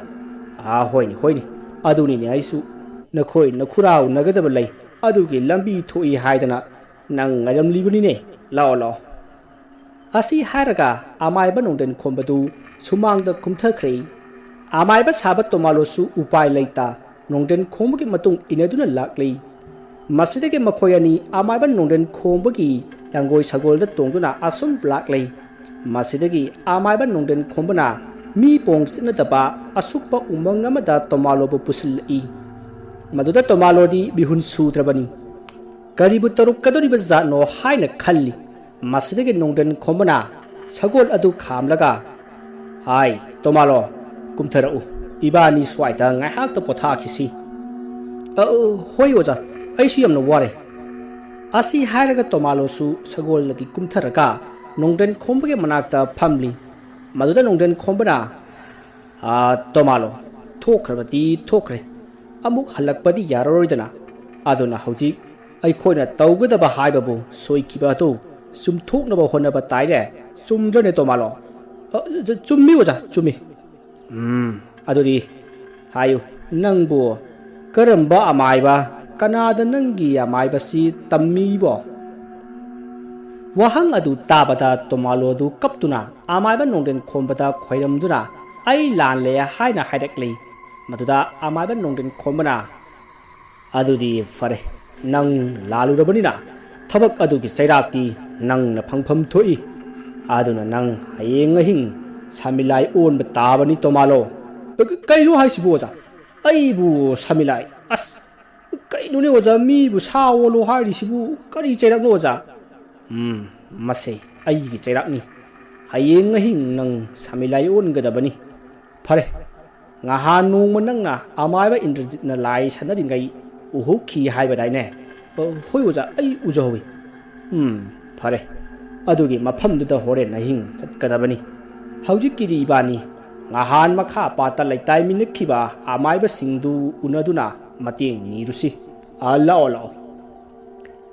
ꯑꯥ, ꯍꯣꯏꯅꯦ, ꯍꯣꯏꯅꯦ, ꯑꯗꯨꯅꯤꯅꯦ, ꯑꯩꯁꯨ ꯅꯈꯣꯏ ꯅꯈꯨꯔꯥ ꯎꯅꯒꯗꯕ ꯂꯩ, ꯑꯗꯨꯒꯤ ꯂꯝꯕꯤ ꯊꯣꯛꯏ ꯍꯥꯏꯗꯅ ꯅꯪ ꯉꯥꯏꯔꯝꯂꯤꯕꯅꯤꯅꯦ꯫ ꯂꯥꯛꯑꯣ, ꯂꯥꯛꯑꯣ꯫ ꯑꯁꯤ ꯍꯥꯏꯔꯒ ꯑꯃꯥꯏꯕ ꯅꯣꯡꯗꯦꯟ ꯈꯣꯝꯕꯗꯨ ꯁꯨꯃꯥꯡꯗ ꯀꯨꯝꯊꯈ꯭ꯔꯦ꯫ ꯑꯃꯥꯏꯕ ꯁꯥꯕ ꯇꯣꯃꯥꯂꯣꯁꯨ ꯎꯄꯥꯏ ꯂꯩꯇ ꯅꯣꯡꯗꯦꯟ ꯈꯣꯝꯕꯒꯤ ꯃꯇꯨꯡ ꯏꯟꯅꯗꯨꯅ ꯂꯥꯛꯂꯤ꯫ ꯃꯁꯤꯗꯒꯤ ꯃꯈꯣꯏ ꯑꯅꯤ ꯑꯃꯥꯏꯕ ꯅꯣꯡꯗꯦꯟ ꯈꯣꯝꯕꯒꯤ ꯂꯪꯒꯣꯏ ꯁꯒꯣꯜꯗ ꯇꯣꯡꯗꯨꯅ ꯑꯁꯨꯝ ꯂꯥꯛꯂꯤ꯫ ꯃꯁꯤꯗꯒꯤ ꯑꯃꯥꯏꯕ ꯅꯣꯡꯗꯦꯟ ꯈꯣꯝꯕꯅ ꯃꯤ ꯄꯣꯡ ꯆꯠꯅꯗꯕ ꯑꯁꯨꯛꯄ ꯎꯃꯪ ꯑꯃꯗ ꯇꯣꯃꯥꯂꯣꯕꯨ ꯄꯨꯁꯤꯜꯂꯛꯏ꯫ ꯃꯗꯨꯗ ꯇꯣꯃꯥꯂꯣꯗꯤ ꯃꯤꯍꯨꯟ ꯁꯨꯗ꯭ꯔꯕꯅꯤ꯫ ꯀꯔꯤꯕꯨ ꯇꯧꯔꯛꯀꯗꯧꯔꯤꯕ ꯖꯥꯠꯅꯣ ꯍꯥꯏꯅ ꯈꯜꯂꯤ꯫ ꯃꯁꯤꯗꯒꯤ ꯅꯣꯡꯗꯦꯟ ꯈꯣꯝꯕꯅ ꯁꯒꯣꯜ ꯑꯗꯨ ꯈꯥꯝꯂꯒ, "ꯍꯥꯏ, ꯇꯣꯃꯥꯂꯣ, ꯀꯨꯝꯊꯔꯛꯎ, ꯏꯕꯥꯅꯤ ꯁ꯭ꯋꯥꯏꯗ ꯉꯥꯏꯍꯥꯛꯇ ꯄꯣꯊꯥꯈꯤꯁꯤ꯫" "ꯑ, ꯍꯣꯏ ꯑꯣꯖꯥ, ꯑꯩꯁꯨ ꯌꯥꯝꯅ ꯋꯥꯔꯦ꯫" ꯑꯁꯤ ꯍꯥꯏꯔꯒ ꯇꯣꯃꯥꯂꯣꯁꯨ ꯁꯒꯣꯜꯗꯒꯤ ꯀꯨꯝꯊꯔꯒ ꯅꯣꯡꯗꯦꯟ ꯈꯣꯝꯕꯒꯤ ꯃꯅꯥꯛꯇ ꯐꯝꯂꯤ꯫ ꯃꯗꯨꯗ ꯅꯣꯡꯗꯦꯟ ꯈꯣꯝꯕꯅ, "ꯑꯥ, ꯇꯣꯃꯥꯂꯣ, ꯊꯣꯛꯈ꯭ꯔꯕꯗꯤ ꯊꯣꯛꯈ꯭ꯔꯦ, ꯑꯃꯨꯛ ꯍꯜꯂꯛꯄꯗꯤ ꯌꯥꯔꯔꯣꯏꯗꯅ꯫ ꯑꯗꯨꯅ ꯍꯧꯖꯤꯛ ꯑꯩꯈꯣꯏꯅ ꯇꯧꯒꯗꯕ ꯍꯥꯏꯕꯕꯨ ꯁꯣꯏꯈꯤꯕ ꯑꯗꯨ ꯆꯨꯝꯊꯣꯛꯅꯕ ꯍꯣꯠꯅꯕ ꯇꯥꯏꯅꯦ꯫ ꯆꯨꯝꯗ꯭ꯔꯅꯦ, ꯇꯣꯃꯥꯂꯣ?" "ꯑ, ꯆ-, ꯆꯨꯝꯃꯤ ꯑꯣꯖꯥ, ꯆꯨꯝꯃꯤ꯫" "ꯎꯝ, ꯑꯗꯨꯗꯤ ꯍꯥꯏꯌꯨ, ꯅꯪꯕꯨ ꯀꯔꯝꯕ ꯑꯃꯥꯏꯕ, ꯀꯅꯥꯗ ꯅꯪꯒꯤ ꯑꯃꯥꯏꯕꯁꯤ ꯇꯝꯃꯤꯕꯣ?" ꯋꯥꯍꯪ ꯑꯗꯨ ꯇꯥꯕꯗ ꯇꯣꯃꯥꯂꯣꯗꯨ ꯀꯞꯇꯨꯅ ꯑꯃꯥꯏꯕ ꯅꯣꯡꯗꯦꯟ ꯈꯣꯝꯕꯗ ꯈꯣꯏꯔꯝꯗꯨꯅ, "ꯑꯩ ꯂꯥꯜꯂꯦ" ꯍꯥꯏꯅ ꯍꯥꯏꯔꯛꯂꯤ꯫ ꯃꯗꯨꯗ ꯑꯃꯥꯏꯕ ꯅꯣꯡꯗꯦꯟ ꯈꯣꯝꯕꯅ, "ꯑꯗꯨꯗꯤ ꯐꯔꯦ, ꯅꯪ ꯂꯥꯜꯂꯨꯔꯕꯅꯤꯅ ꯊꯕꯛ ꯑꯗꯨꯒꯤ ꯆꯩꯔꯥꯛꯇꯤ ꯅꯪꯅ ꯐꯪꯐꯝ ꯊꯣꯛꯏ꯫ ꯑꯗꯨꯅ ꯅꯪ ꯍꯌꯦꯡ ꯑꯍꯤꯡ ꯁꯥꯃꯤꯂꯥꯏ ꯑꯣꯟꯕ ꯇꯥꯕꯅꯤ, ꯇꯣꯃꯥꯂꯣ꯫" "ꯀ-, ꯀ-, ꯀꯩꯅꯣ ꯍꯥꯏꯁꯤꯕꯨ, ꯑꯣꯖꯥ? ꯑꯩꯕꯨ ꯁꯥꯃꯤꯂꯥꯏ? ꯑꯁ, ꯀꯩꯅꯣꯅꯦ ꯑꯣꯖꯥ, ꯃꯤꯕꯨ ꯁꯥ ꯑꯣꯜꯂꯣ ꯍꯥꯏꯔꯤꯁꯤꯕꯨ? ꯀꯔꯤ ꯆꯩꯔꯥꯛꯅꯣ ꯑꯣꯖꯥ?" "ꯎꯝ, ꯃꯁꯦ ꯑꯩꯒꯤ ꯆꯩꯔꯥꯛꯅꯤ꯫ ꯍꯌꯦꯡ ꯑꯍꯤꯡ ꯅꯪ ꯁꯥꯃꯤꯂꯥꯏ ꯑꯣꯟꯒꯗꯕꯅꯤ꯫" "ꯐꯔꯦ, ꯉꯍꯥꯟ ꯅꯣꯡꯃ ꯅꯪꯅ ꯑꯃꯥꯏꯕ ꯏꯟꯗ꯭ꯔꯖꯤꯠꯅ ꯂꯥꯏ ꯁꯥꯟꯅꯔꯤꯉꯩ ꯎꯍꯧꯈꯤ ꯍꯥꯏꯕꯗꯥꯏꯅꯦ?" "ꯑ, ꯍꯣꯏ ꯑꯣꯖꯥ, ꯑꯩ ꯎꯖꯍꯧꯋꯤ꯫" "ꯎꯝ, ꯐꯔꯦ, ꯑꯗꯨꯒꯤ ꯃꯐꯝꯗꯨꯗ ꯍꯣꯔꯦꯟ ꯑꯍꯤꯡ ꯆꯠꯀꯗꯕꯅꯤ꯫ ꯍꯧꯖꯤꯛꯀꯤꯗꯤ ꯏꯕꯥꯅꯤ ꯉꯍꯥꯟ ꯃꯈꯥ ꯄꯥꯠꯇ ꯂꯩꯇꯥꯏꯃꯤꯟꯅꯈꯤꯕ ꯑꯃꯥꯏꯕꯁꯤꯡꯗꯨ ꯎꯅꯗꯨꯅ ꯃꯇꯦꯡ ꯅꯤꯔꯨꯁꯤ꯫ ꯑ, ꯂꯥꯛꯑꯣ, ꯂꯥꯛꯑꯣ꯫"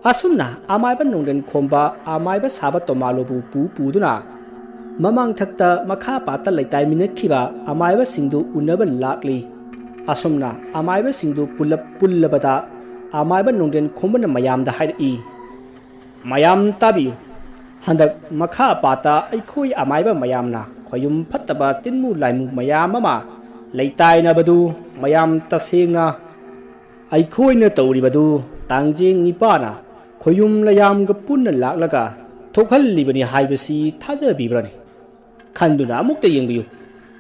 ꯑꯁꯨꯝꯅ ꯑꯃꯥꯏꯕ ꯅꯣꯡꯗꯦꯟ ꯈꯣꯝꯕ ꯑꯃꯥꯏꯕ ꯁꯥꯕ ꯇꯣꯃꯥꯂꯣꯕꯨ ꯄꯨ ꯄꯨꯗꯨꯅ ꯃꯃꯥꯡꯊꯛꯇ ꯃꯈꯥ ꯄꯥꯠꯇ ꯂꯩꯇꯥꯏꯃꯤꯟꯅꯈꯤꯕ ꯑꯃꯥꯏꯕꯁꯤꯡꯗꯨ ꯎꯅꯕ ꯂꯥꯛꯂꯤ꯫ ꯑꯁꯨꯝꯅ ꯑꯃꯥꯏꯕꯁꯤꯡꯗꯨ ꯄꯨꯜꯂꯞ ꯄꯨꯜꯂꯕꯗ ꯑꯃꯥꯏꯕ ꯅꯣꯡꯗ꯭ꯔꯦꯟ ꯈꯣꯝꯕꯅ ꯃꯌꯥꯝꯗ ꯍꯥꯏꯔꯛꯏ, "ꯃꯌꯥꯝ ꯇꯥꯕꯤꯌꯨ꯫ ꯍꯟꯗꯛ ꯃꯈꯥ ꯄꯥꯠꯇ ꯑꯩꯈꯣꯏ ꯑꯃꯥꯏꯕ ꯃꯌꯥꯝꯅ ꯈꯣꯌꯨꯝ ꯐꯠꯇꯕ ꯇꯤꯟꯃꯨ ꯂꯥꯏꯃꯨ ꯃꯌꯥꯝ ꯑꯃ ꯂꯩꯇꯥꯏꯅꯕꯗꯨ ꯃꯌꯥꯝ ꯇꯁꯦꯡꯅ ꯑꯩꯈꯣꯏꯅ ꯇꯧꯔꯤꯕꯗꯨ ꯇꯥꯡꯖꯦꯡ ꯅꯤꯄꯥꯅ ꯈꯣꯌꯨꯝ ꯂꯌꯥꯝꯒ ꯄꯨꯟꯅ ꯂꯥꯛꯂꯒ ꯊꯣꯛꯍꯜꯂꯤꯕꯅꯤ ꯍꯥꯏꯕꯁꯤ ꯊꯥꯖꯕꯤꯕ꯭ꯔꯅꯤ? ꯈꯟꯗꯨꯅ ꯑꯃꯨꯛꯇ ꯌꯦꯡꯕꯤꯌꯨ꯫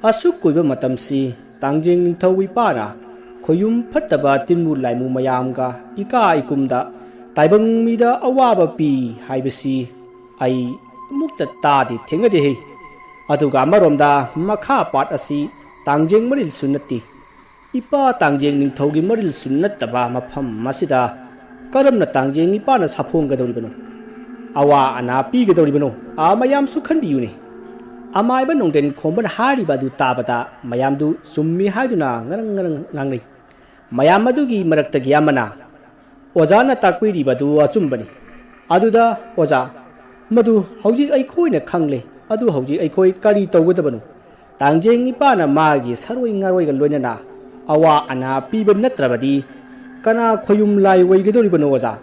ꯑꯁꯨꯛ ꯀꯨꯏꯕ ꯃꯇꯝꯁꯤ ꯇꯥꯡꯖꯦꯡ ꯅꯤꯡꯊꯧ ꯏꯄꯥꯅ ꯈꯣꯌꯨꯝ ꯐꯠꯇꯕ ꯇꯤꯟꯃꯨ ꯂꯥꯏꯃꯨ ꯃꯌꯥꯝꯒ ꯏꯀꯥ ꯏꯀꯨꯝꯗ ꯇꯥꯏꯕꯪ ꯃꯤꯗ ꯑꯋꯥꯕ ꯄꯤ ꯍꯥꯏꯕꯁꯤ ꯑꯩ ꯑꯃꯨꯛꯇ ꯇꯥꯗꯦ, ꯊꯦꯡꯅꯗꯦꯍꯦ꯫ ꯑꯗꯨꯒ ꯑꯃꯔꯣꯝꯗ ꯃꯈꯥ ꯄꯥꯠ ꯑꯁꯤ ꯇꯥꯡꯖꯦꯡ ꯃꯔꯤꯜꯁꯨ ꯅꯠꯇꯦ, ꯏꯄꯥ ꯇꯥꯡꯖꯦꯡ ꯅꯤꯡꯊꯧꯒꯤ ꯃꯔꯤꯜꯁꯨ ꯅꯠꯇꯕ ꯃꯐꯝ ꯑꯁꯤꯗ ꯀꯔꯝꯅ ꯇꯥꯡꯖꯦꯡ ꯏꯄꯥꯅ ꯁꯥꯐꯣꯡꯒꯗꯧꯔꯤꯕꯅꯣ? ꯑꯋꯥ ꯑꯅꯥ ꯄꯤꯒꯗꯧꯔꯤꯕꯅꯣ? ꯑꯥ, ꯃꯌꯥꯝꯁꯨ ꯈꯟꯕꯤꯌꯨꯅꯦ꯫ ꯑꯃꯥꯏꯕ ꯅꯣꯡꯗꯦꯟ ꯈꯣꯝꯕꯅ ꯍꯥꯏꯔꯤꯕ ꯑꯗꯨ ꯇꯥꯕꯗ ꯃꯌꯥꯝꯗꯨ ꯆꯨꯝꯃꯤ ꯍꯥꯏꯗꯨꯅ ꯉꯔꯪ ꯉꯔꯪ ꯉꯥꯡꯅꯩ꯫ ꯃꯌꯥꯝ ꯑꯗꯨꯒꯤ ꯃꯔꯛꯇꯒꯤ ꯑꯃꯅ, "ꯑꯣꯖꯥꯅ ꯇꯥꯛꯄꯤꯔꯤꯕꯗꯨ ꯑꯆꯨꯝꯕꯅꯤ꯫ ꯑꯗꯨꯗ ꯑꯣꯖꯥ, ꯃꯗꯨ ꯍꯧꯖꯤꯛ ꯑꯩꯈꯣꯏꯅ ꯈꯪꯂꯦ꯫ ꯑꯗꯨ ꯍꯧꯖꯤꯛ ꯑꯩꯈꯣꯏ ꯀꯔꯤ ꯇꯧꯒꯗꯕꯅꯣ? ꯇꯥꯡꯖꯦꯡ ꯏꯄꯥꯅ ꯃꯥꯒꯤ ꯁꯔꯣꯏ ꯉꯥꯔꯣꯏꯒ ꯂꯣꯏꯅꯅ ꯑꯋꯥ ꯑꯅꯥ ꯄꯤꯕ ꯅꯠꯇ꯭ꯔꯕꯗꯤ ꯀꯅꯥ ꯈꯣꯌꯨꯝ ꯂꯥꯏ ꯑꯣꯏꯒꯗꯧꯔꯤꯕꯅꯣ, ꯑꯣꯖꯥ?"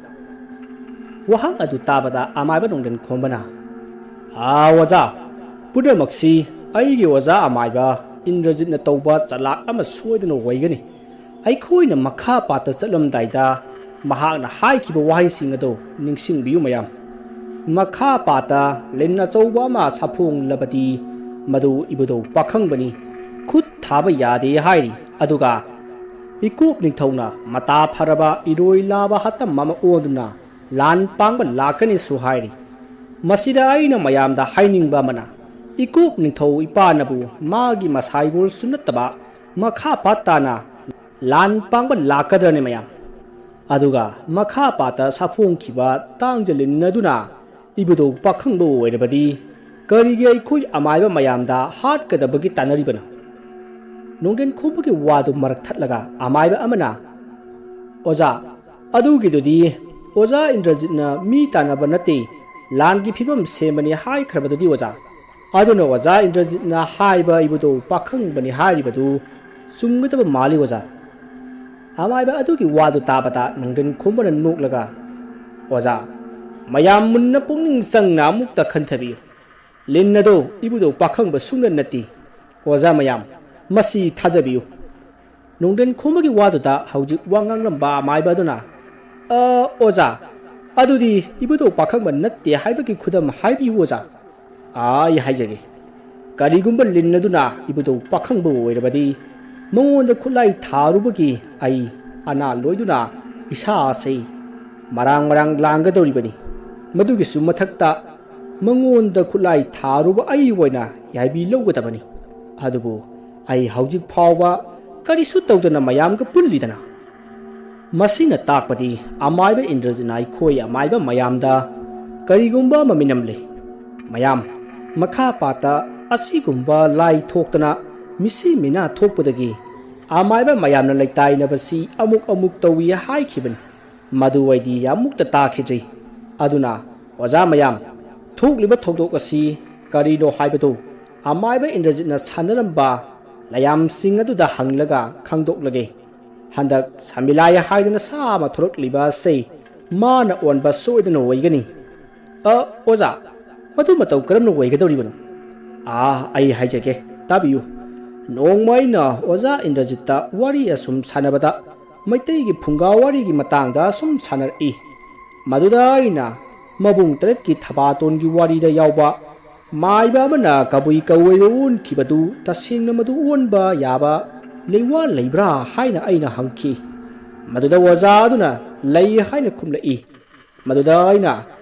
ꯋꯥꯍꯪ ꯑꯗꯨ ꯇꯥꯕꯗ ꯑꯃꯥꯏꯕ ꯅꯣꯡꯗꯦꯟ ꯈꯣꯝꯕꯅ, "ꯑꯥ, ꯑꯣꯖꯥ, ꯄꯨꯝꯅꯃꯛꯁꯤ ꯑꯩꯒꯤ ꯑꯣꯖꯥ ꯑꯃꯥꯏꯕ ꯏꯟꯗ꯭ꯔꯖꯤꯠꯅ ꯇꯧꯕ ꯆꯂꯥꯛ ꯑꯃ ꯁꯣꯏꯗꯅ ꯑꯣꯏꯒꯅꯤ꯫ ꯑꯩꯈꯣꯏꯅ ꯃꯈꯥ ꯄꯥꯠꯇ ꯆꯠꯂꯝꯗꯥꯏꯗ ꯃꯍꯥꯛꯅ ꯍꯥꯏꯈꯤꯕ ꯋꯥꯍꯩꯁꯤꯡ ꯑꯗꯨ ꯅꯤꯡꯁꯤꯡꯕꯤꯌꯨ ꯃꯌꯥꯝ꯫ ꯃꯈꯥ ꯄꯥꯠꯇ ꯂꯤꯟ ꯑꯆꯧꯕ ꯑꯃ ꯁꯥꯐꯣꯡꯂꯕꯗꯤ ꯃꯗꯨ ꯏꯕꯨꯙꯧ ꯄꯥꯈꯪꯕꯅꯤ, ꯈꯨꯠ ꯊꯥꯕ ꯌꯥꯗꯦ ꯍꯥꯏꯔꯤ꯫ ꯑꯗꯨꯒ ꯏꯀꯣꯞ ꯅꯤꯡꯊꯧꯅ ꯃꯇꯥ ꯐꯔꯕ ꯏꯔꯣꯏ ꯂꯥꯕ ꯍꯥꯇꯝ ꯑꯃ ꯑꯣꯟꯗꯨꯅ ꯂꯥꯟ ꯄꯥꯡꯕ ꯂꯥꯛꯀꯅꯤꯁꯨ ꯍꯥꯏꯔꯤ꯫ ꯃꯁꯤꯗ ꯑꯩꯅ ꯃꯌꯥꯝꯗ ꯍꯥꯏꯅꯤꯡꯕ ꯑꯃꯅ, ꯏꯀꯣꯞ ꯅꯤꯡꯊꯧ ꯏꯄꯥꯅꯕꯨ ꯃꯥꯒꯤ ꯃꯁꯥꯏꯒꯣꯜꯁꯨ ꯅꯠꯇꯕ ꯃꯈꯥ ꯄꯥꯠ ꯇꯥꯅ ꯂꯥꯟ ꯄꯥꯡꯕ ꯂꯥꯛꯀꯗ꯭ꯔꯅꯦ ꯃꯌꯥꯝ? ꯑꯗꯨꯒ ꯃꯈꯥ ꯄꯥꯠꯇ ꯁꯥꯐꯣꯡꯈꯤꯕ ꯇꯥꯡꯖꯂꯤꯟ ꯑꯗꯨꯅ ꯏꯕꯨꯙꯧ ꯄꯥꯈꯪꯕ ꯑꯣꯏꯔꯕꯗꯤ ꯀꯔꯤꯒꯤ ꯑꯩꯈꯣꯏ ꯑꯃꯥꯏꯕ ꯃꯌꯥꯝꯗ ꯍꯥꯠꯀꯗꯕꯒꯤ ꯇꯥꯟꯅꯔꯤꯕꯅꯣ?" ꯅꯣꯡꯗꯦꯟ ꯈꯣꯝꯕꯒꯤ ꯋꯥꯗꯨ ꯃꯔꯛ ꯊꯠꯂꯒ ꯑꯃꯥꯏꯕ ꯑꯃꯅ, "ꯑꯣꯖꯥ, ꯑꯗꯨꯒꯤꯗꯨꯗꯤ ꯑꯣꯖꯥ ꯏꯟꯗ꯭ꯔꯖꯤꯠꯅ ꯃꯤ ꯇꯥꯟꯅꯕ ꯅꯠꯇꯦ, ꯂꯥꯟꯒꯤ ꯐꯤꯕꯝ ꯁꯦꯝꯕꯅꯤ ꯍꯥꯏꯈ꯭ꯔꯕꯗꯨꯗꯤ ꯑꯣꯖꯥ꯫ ꯑꯗꯨꯅ ꯑꯣꯖꯥ ꯏꯟꯗ꯭ꯔꯖꯤꯠꯅ ꯍꯥꯏꯕ ꯏꯕꯨꯙꯧ ꯄꯥꯈꯪꯕꯅꯤ ꯍꯥꯏꯔꯤꯕꯗꯨ ꯆꯨꯝꯒꯗꯕ ꯃꯥꯜꯂꯤ ꯑꯣꯖꯥ꯫ ꯑꯃꯥꯏꯕ ꯑꯗꯨꯒꯤ ꯋꯥꯗꯨ ꯇꯥꯕꯗ ꯅꯣꯡꯗ꯭ꯔꯦꯟ ꯈꯣꯝꯕꯅ ꯅꯣꯛꯂꯒ, "ꯑꯣꯖꯥ, ꯃꯌꯥꯝ ꯃꯨꯟꯅ ꯄꯨꯛꯅꯤꯡ ꯆꯪꯅ ꯑꯃꯨꯛꯇ ꯈꯟꯊꯕꯤꯌꯨ꯫ ꯂꯤꯟ ꯑꯗꯣ ꯏꯕꯨꯙꯧ ꯄꯥꯈꯪꯕ ꯁꯨꯡꯅ ꯅꯠꯇꯦ꯫ ꯑꯣꯖꯥ ꯃꯌꯥꯝ, ꯃꯁꯤ ꯊꯥꯖꯕꯤꯌꯨ꯫" ꯅꯣꯡꯗ꯭ꯔꯦꯟ ꯈꯣꯝꯕꯒꯤ ꯋꯥꯗꯨꯗ ꯍꯧꯖꯤꯛ ꯋꯥ ꯉꯥꯡꯂꯝꯕ ꯑꯃꯥꯏꯕ ꯑꯗꯨꯅ, "ꯑ, ꯑꯣꯖꯥ, ꯑꯗꯨꯗꯤ ꯏꯕꯨꯙꯧ ꯄꯥꯈꯪꯕ ꯅꯠꯇꯦ ꯍꯥꯏꯕꯒꯤ ꯈꯨꯗꯝ ꯍꯥꯏꯕꯤꯌꯨ ꯑꯣꯖꯥ꯫ ꯑꯥ, ꯑꯩ ꯍꯥꯏꯖꯒꯦ꯫ ꯀꯔꯤꯒꯨꯝꯕ ꯂꯤꯟ ꯑꯗꯨꯅ ꯏꯕꯨꯙꯧ ꯄꯥꯈꯪꯕ ꯑꯣꯏꯔꯕꯗꯤ, ꯃꯉꯣꯟꯗ ꯈꯨꯠꯂꯥꯏ ꯊꯥꯔꯨꯕꯒꯤ ꯑꯩ ꯑꯅꯥ ꯂꯣꯏꯗꯨꯅ ꯏꯁꯥ ꯑꯁꯤ ꯃꯔꯥꯡ ꯃꯔꯥꯡ ꯂꯥꯡꯒꯗꯧꯔꯤꯕꯅꯤ꯫ ꯃꯗꯨꯒꯤꯁꯨ ꯃꯊꯛꯇ ꯃꯉꯣꯟꯗ ꯈꯨꯠꯂꯥꯏ ꯊꯥꯔꯨꯕ ꯑꯩ ꯑꯣꯏꯅ ꯌꯥꯏꯕꯤ ꯂꯧꯒꯗꯕꯅꯤ꯫ ꯑꯗꯨꯕꯨ ꯑꯩ ꯍꯧꯖꯤꯛ ꯐꯥꯎꯕ ꯀꯔꯤꯁꯨ ꯇꯧꯗꯅ ꯃꯌꯥꯝꯒ ꯄꯨꯜꯂꯤꯗꯅ꯫" ꯃꯁꯤꯅ ꯇꯥꯛꯄꯗꯤ ꯑꯃꯥꯏꯕ ꯏꯟꯗ꯭ꯔꯖꯤꯠꯅ ꯑꯩꯈꯣꯏ ꯑꯃꯥꯏꯕ ꯃꯌꯥꯝꯗ ꯀꯔꯤꯒꯨꯝꯕ ꯑꯃ ꯃꯤꯅꯝꯂꯦ꯫ ꯃꯌꯥꯝ, ꯃꯈꯥ ꯄꯥꯠꯇ ꯑꯁꯤꯒꯨꯝꯕ ꯂꯥꯏ ꯊꯣꯛꯇꯅ ꯃꯤꯁꯤ ꯃꯤꯅꯥ ꯊꯣꯛꯄꯗꯒꯤ ꯑꯃꯥꯏꯕ ꯃꯌꯥꯝꯅ ꯂꯩꯇꯥꯏꯅꯕꯁꯤ ꯑꯃꯨꯛ ꯑꯃꯨꯛ ꯇꯧꯏ ꯍꯥꯏꯈꯤꯕꯅꯤ꯫ ꯃꯗꯨ ꯑꯩꯗꯤ ꯑꯃꯨꯛꯇ ꯇꯥꯈꯤꯗ꯭ꯔꯤ꯫ ꯑꯗꯨꯅ ꯑꯣꯖꯥ ꯃꯌꯥꯝ, ꯊꯣꯛꯂꯤꯕ ꯊꯧꯗꯣꯛ ꯑꯁꯤ ꯀꯔꯤꯅꯣ ꯍꯥꯏꯕꯗꯨ ꯑꯃꯥꯏꯕ ꯏꯟꯗ꯭ꯔꯖꯤꯠꯅ ꯁꯥꯟꯅꯔꯝꯕ ꯂꯥꯏꯌꯥꯝꯁꯤꯡ ꯑꯗꯨꯗ ꯍꯪꯂꯒ ꯈꯪꯗꯣꯛꯂꯒꯦ꯫ ꯍꯟꯗꯛ ꯁꯃꯤꯂꯥꯏ ꯍꯥꯏꯗꯅ ꯁꯥ ꯑꯃ ꯊꯣꯛꯂꯛꯂꯤꯕ ꯑꯁꯤ ꯃꯥꯅ ꯑꯣꯟꯕ ꯁꯣꯏꯗꯅ ꯑꯣꯏꯒꯅꯤ꯫ ꯑ, ꯑꯣꯖꯥ, ꯃꯗꯨ ꯃꯇꯧ ꯀꯔꯝꯅ ꯑꯣꯏꯒꯗꯧꯔꯤꯕꯅꯣ? ꯑꯥ, ꯑꯩ ꯍꯥꯏꯖꯒꯦ, ꯇꯥꯕꯤꯌꯨ꯫ ꯅꯣꯡꯃ ꯑꯩꯅ ꯑꯣꯖꯥ ꯏꯟꯗ꯭ꯔꯖꯤꯠꯇ ꯋꯥꯔꯤ ꯑꯁꯨꯝ ꯁꯥꯟꯅꯕꯗ ꯃꯩꯇꯩꯒꯤ ꯐꯨꯡꯒꯥ ꯋꯥꯔꯤꯒꯤ ꯃꯇꯥꯡꯗ ꯑꯁꯨꯝ ꯁꯥꯟꯅꯔꯛꯏ꯫ ꯃꯗꯨꯗ ꯑꯩꯅ ꯃꯕꯨꯡ ꯇꯔꯦꯠꯀꯤ ꯊꯕꯥꯇꯣꯟꯒꯤ ꯋꯥꯔꯤꯗ ꯌꯥꯎꯕ ꯃꯥꯏꯕ ꯑꯃꯅ ꯀꯕꯨꯏ ꯀꯧꯋꯩꯕ ꯑꯣꯟꯈꯤꯕꯗꯨ ꯇꯁꯦꯡꯅ ꯃꯗꯨ ꯑꯣꯟꯕ ꯌꯥꯕ ꯂꯩꯋꯥ ꯂꯩꯕ꯭ꯔꯥ ꯍꯥꯏꯅ ꯑꯩꯅ ꯍꯪꯈꯤ꯫ ꯃꯗꯨꯗ ꯑꯣꯖꯥ ꯑꯗꯨꯅ ꯂꯩ ꯍꯥꯏꯅ ꯈꯨꯝꯂꯛꯏ꯫ ꯃꯗꯨꯗ ꯑꯩꯅ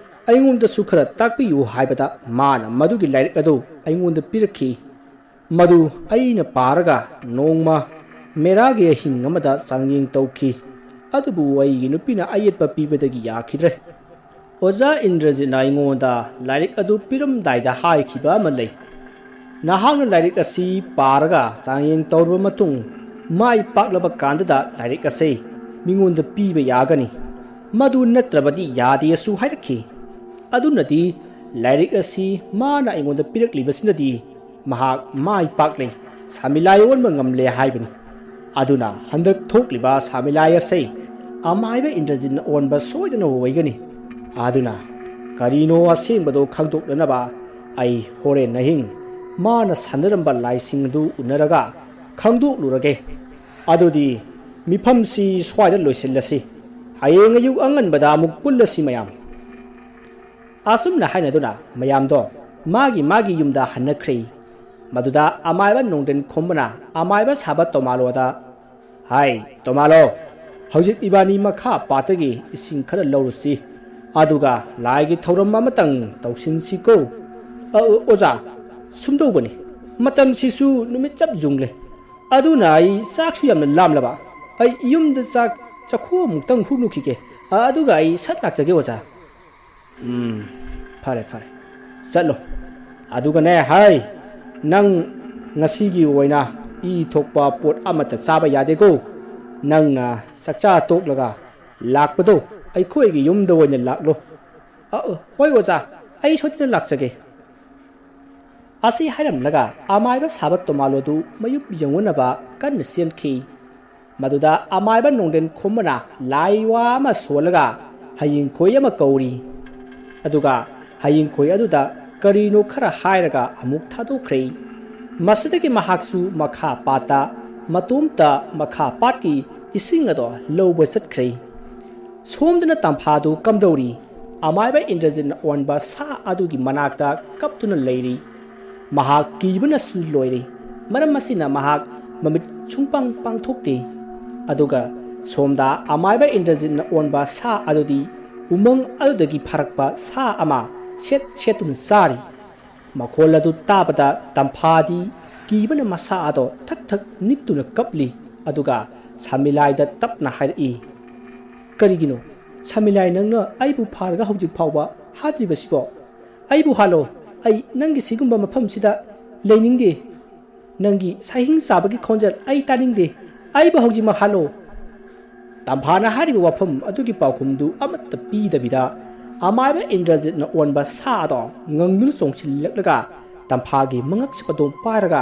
ꯑꯩꯉꯣꯟꯗꯁꯨ ꯈꯔ ꯇꯥꯛꯄꯤꯌꯨ ꯍꯥꯏꯕꯗ ꯃꯥꯅ ꯃꯗꯨꯒꯤ ꯂꯥꯏꯔꯤꯛ ꯑꯗꯨ ꯑꯩꯉꯣꯟꯗ ꯄꯤꯔꯛꯈꯤ꯫ ꯃꯗꯨ ꯑꯩꯅ ꯄꯥꯔꯒ ꯅꯣꯡꯃ ꯃꯦꯔꯥꯒꯤ ꯑꯍꯤꯡ ꯑꯃꯗ ꯆꯥꯡꯌꯦꯡ ꯇꯧꯈꯤ꯫ ꯑꯗꯨꯕꯨ ꯑꯩꯒꯤ ꯅꯨꯄꯤꯅ ꯑꯌꯦꯠꯄ ꯄꯤꯕꯗꯒꯤ ꯌꯥꯈꯤꯗ꯭ꯔꯦ꯫ ꯑꯣꯖꯥ ꯏꯟꯗ꯭ꯔꯖꯤꯠꯅ ꯑꯩꯉꯣꯟꯗ ꯂꯥꯏꯔꯤꯛ ꯑꯗꯨ ꯄꯤꯔꯝꯗꯥꯏꯗ ꯍꯥꯏꯈꯤꯕ ꯑꯃ ꯂꯩ, "ꯅꯍꯥꯛꯅ ꯂꯥꯏꯔꯤꯛ ꯑꯁꯤ ꯄꯥꯔꯒ ꯆꯥꯡꯌꯦꯡ ꯇꯧꯔꯕ ꯃꯇꯨꯡ ꯃꯥꯏ ꯄꯥꯛꯂꯕ ꯀꯥꯟꯗꯗ ꯂꯥꯏꯔꯤꯛ ꯑꯁꯤ ꯃꯤꯉꯣꯟꯗ ꯄꯤꯕ ꯌꯥꯒꯅꯤ, ꯃꯗꯨ ꯅꯠꯇ꯭ꯔꯕꯗꯤ ꯌꯥꯗꯦ" ꯑꯁꯨ ꯍꯥꯏꯔꯛꯈꯤ꯫ ꯑꯗꯨꯅꯗꯤ ꯂꯥꯏꯔꯤꯛ ꯑꯁꯤ ꯃꯥꯅ ꯑꯩꯉꯣꯟꯗ ꯄꯤꯔꯛꯂꯤꯕꯁꯤꯅꯗꯤ ꯃꯍꯥꯛ ꯃꯥꯏ ꯄꯥꯛꯂꯦ, ꯁꯥꯃꯤꯂꯥꯏ ꯑꯣꯟꯕ ꯉꯝꯂꯦ ꯍꯥꯏꯕꯅꯤ꯫ ꯑꯗꯨꯅ ꯍꯟꯗꯛ ꯊꯣꯛꯂꯤꯕ ꯁꯥꯃꯤꯂꯥꯏ ꯑꯁꯤ ꯑꯃꯥꯏꯕ ꯏꯟꯗ꯭ꯔꯖꯤꯠꯅ ꯑꯣꯟꯕ ꯁꯣꯏꯗꯅ ꯑꯣꯏꯒꯅꯤ꯫ ꯑꯗꯨꯅ ꯀꯔꯤꯅꯣ ꯑꯁꯦꯡꯕꯗꯣ ꯈꯪꯗꯣꯛꯅꯅꯕ ꯑꯩ ꯍꯣꯔꯦꯟ ꯑꯍꯤꯡ ꯃꯥꯅ ꯁꯥꯟꯅꯔꯝꯕ ꯂꯥꯏꯁꯤꯡ ꯑꯗꯨ ꯎꯅꯔꯒ ꯈꯪꯗꯣꯛꯂꯨꯔꯒꯦ꯫ ꯑꯗꯨꯗꯤ ꯃꯤꯐꯝꯁꯤ ꯁ꯭ꯋꯥꯏꯗ ꯂꯣꯏꯁꯤꯜꯂꯁꯤ꯫ ꯍꯌꯦꯡ ꯑꯌꯨꯛ ꯑꯉꯟꯕꯗ ꯑꯃꯨꯛ ꯄꯨꯜꯂꯁꯤ ꯃꯌꯥꯝ꯫ ꯑꯁꯨꯝꯅ ꯍꯥꯏꯅꯗꯨꯅ ꯃꯌꯥꯝꯗꯣ ꯃꯥꯒꯤ ꯃꯥꯒꯤ ꯌꯨꯝꯗ ꯍꯟꯅꯈ꯭ꯔꯦ꯫ ꯃꯗꯨꯗ ꯑꯃꯥꯏꯕ ꯅꯣꯡꯗ꯭ꯔꯦꯟ ꯈꯣꯝꯕꯅ ꯑꯃꯥꯏꯕ ꯁꯥꯕ ꯇꯣꯃꯥꯂꯣꯗ, "ꯍꯥꯏ ꯇꯣꯃꯥꯂꯣ, ꯍꯧꯖꯤꯛ ꯏꯕꯥꯅꯤ ꯃꯈꯥ ꯄꯥꯠꯇꯒꯤ ꯏꯁꯤꯡ ꯈꯔ ꯂꯧꯔꯨꯁꯤ, ꯑꯗꯨꯒ ꯂꯥꯏꯒꯤ ꯊꯧꯔꯝ ꯑꯃꯇꯪ ꯇꯧꯁꯤꯟꯁꯤꯀꯣ?" "ꯑ, ꯑ, ꯑꯣꯖꯥ, ꯁꯨꯝꯗꯧꯕꯅꯤ, ꯃꯇꯝꯁꯤꯁꯨ ꯅꯨꯃꯤꯠ ꯆꯞ ꯌꯨꯡꯂꯦ, ꯑꯗꯨꯅ ꯑꯩ ꯆꯥꯛꯁꯨ ꯌꯥꯝꯅ ꯂꯥꯝꯂꯕ꯫ ꯑꯩ ꯌꯨꯝꯗ ꯆꯥꯛ ꯆꯥꯛꯈꯣꯝ ꯑꯃꯨꯛꯇꯪ ꯍꯨꯛꯂꯨꯈꯤꯒꯦ, ꯑ, ꯑꯗꯨꯒ ꯑꯩ ꯁꯠ ꯂꯥꯛꯆꯒꯦ ꯑꯣꯖꯥ꯫" "ꯎꯝ, ꯐꯔꯦ, ꯐꯔꯦ, ꯆꯠꯂꯣ꯫ ꯑꯗꯨꯒꯅꯦ, ꯍꯥꯏ, ꯅꯪ ꯉꯁꯤꯒꯤ ꯑꯣꯏꯅ ꯏ ꯊꯣꯛꯄ ꯄꯣꯠ ꯑꯃꯠꯇ ꯆꯥꯕ ꯌꯥꯗꯦꯀꯣ꯫ ꯅꯪꯅ ꯆꯥꯛꯆꯥ ꯇꯣꯛꯂꯒ ꯂꯥꯛꯄꯗꯣ ꯑꯩꯈꯣꯏꯒꯤ ꯌꯨꯝꯗ ꯑꯣꯏꯅ ꯂꯥꯛꯂꯣ꯫" "ꯑ, ꯑ, ꯍꯣꯏ ꯑꯣꯖꯥ, ꯑꯩ ꯁꯣꯏꯗꯅ ꯂꯥꯛꯆꯒꯦ꯫" ꯑꯁꯤ ꯍꯥꯏꯔꯝꯂꯒ ꯑꯃꯥꯏꯕ ꯁꯥꯕ ꯇꯣꯃꯥꯂꯣꯗꯨ ꯃꯌꯨꯝ ꯌꯧꯅꯅꯕ ꯀꯟꯅ ꯆꯦꯟꯈꯤ꯫ ꯃꯗꯨꯗ ꯑꯃꯥꯏꯕ ꯅꯣꯡꯗꯦꯟ ꯈꯣꯝꯕꯅ ꯂꯥꯏ ꯋꯥ ꯑꯃ ꯁꯣꯜꯂꯒ ꯍꯌꯤꯡꯈꯣꯏ ꯑꯃ ꯀꯧꯔꯤ꯫ ꯑꯗꯨꯒ ꯍꯌꯤꯡꯈꯣꯏ ꯑꯗꯨꯗ ꯀꯔꯤꯅꯣ ꯈꯔ ꯍꯥꯏꯔꯒ ꯑꯃꯨꯛ ꯊꯥꯗꯣꯛꯈ꯭ꯔꯦ꯫ ꯃꯁꯤꯗꯒꯤ ꯃꯍꯥꯛꯁꯨ ꯃꯈꯥ ꯄꯥꯠꯇ ꯃꯇꯣꯝꯇ ꯃꯈꯥ ꯄꯥꯠꯀꯤ ꯏꯁꯤꯡ ꯑꯗꯣ ꯂꯧꯕ ꯆꯠꯈ꯭ꯔꯦ꯫ ꯁꯣꯝꯗꯅ ꯇꯝꯐꯥꯗꯨ ꯀꯝꯗꯧꯔꯤ? ꯑꯃꯥꯏꯕ ꯏꯟꯗ꯭ꯔꯖꯤꯠꯅ ꯑꯣꯟꯕ ꯁꯥ ꯑꯗꯨꯒꯤ ꯃꯅꯥꯛꯇ ꯀꯞꯇꯨꯅ ꯂꯩꯔꯤ꯫ ꯃꯍꯥꯛ ꯀꯤꯕꯅꯁꯨ ꯂꯣꯏꯔꯦ꯫ ꯃꯔꯝ ꯑꯁꯤꯅ ꯃꯍꯥꯛ ꯃꯃꯤꯠ ꯁꯨꯡꯄꯥꯡ ꯄꯥꯡꯊꯣꯛꯇꯦ꯫ ꯑꯗꯨꯒ ꯁꯣꯝꯗ ꯑꯃꯥꯏꯕ ꯏꯟꯗ꯭ꯔꯖꯤꯠꯅ ꯑꯣꯟꯕ ꯁꯥ ꯑꯗꯨꯗꯤ ꯎꯃꯪ ꯑꯗꯨꯗꯒꯤ ꯐꯥꯔꯛꯄ ꯁꯥ ꯑꯃ ꯁꯦꯠ ꯁꯦꯠꯇꯨꯅ ꯆꯥꯔꯤ꯫ ꯃꯈꯣꯜ ꯑꯗꯨ ꯇꯥꯕꯗ ꯇꯝꯐꯥꯗꯤ ꯀꯤꯕꯅ ꯃꯁꯥ ꯑꯗꯣ ꯊꯛ ꯊꯛ ꯅꯤꯛꯇꯨꯅ ꯀꯞꯂꯤ꯫ ꯑꯗꯨꯒ ꯁꯥꯃꯤꯂꯥꯏꯗ ꯇꯞꯅ ꯍꯥꯏꯔꯛꯏ, "ꯀꯔꯤꯒꯤꯅꯣ ꯁꯥꯃꯤꯂꯥꯏ, ꯅꯪꯅ ꯑꯩꯕꯨ ꯐꯥꯔꯒ ꯍꯧꯖꯤꯛ ꯐꯥꯎꯕ ꯍꯥꯠꯇ꯭ꯔꯤꯕꯁꯤꯕꯣ? ꯑꯩꯕꯨ ꯍꯥꯠꯂꯣ꯫ ꯑꯩ ꯅꯪꯒꯤ ꯁꯤꯒꯨꯝꯕ ꯃꯐꯝꯁꯤꯗ ꯂꯩꯅꯤꯡꯗꯦ꯫ ꯅꯪꯒꯤ ꯁꯍꯤꯡ ꯆꯥꯕꯒꯤ ꯈꯣꯟꯖꯦꯜ ꯑꯩ ꯇꯥꯅꯤꯡꯗꯦ꯫ ꯑꯩꯕꯨ ꯍꯧꯖꯤꯛꯃꯛ ꯍꯥꯠꯂꯣ!" ꯇꯝꯐꯥꯅ ꯍꯥꯏꯔꯤꯕ ꯋꯥꯐꯝ ꯑꯗꯨꯒꯤ ꯄꯥꯎꯈꯨꯝꯗꯨ ꯑꯃꯠꯇ ꯄꯤꯗꯕꯤꯗ ꯑꯃꯥꯏꯕ ꯏꯟꯗ꯭ꯔꯖꯤꯠꯅ ꯑꯣꯟꯕ ꯁꯥ ꯑꯗꯣ ꯉꯪꯗꯨꯅ ꯆꯣꯡꯁꯤꯜꯂꯛꯂꯒ ꯇꯝꯐꯥꯒꯤ ꯃꯉꯛ ꯁꯤꯄꯗꯣ ꯄꯥꯏꯔꯒ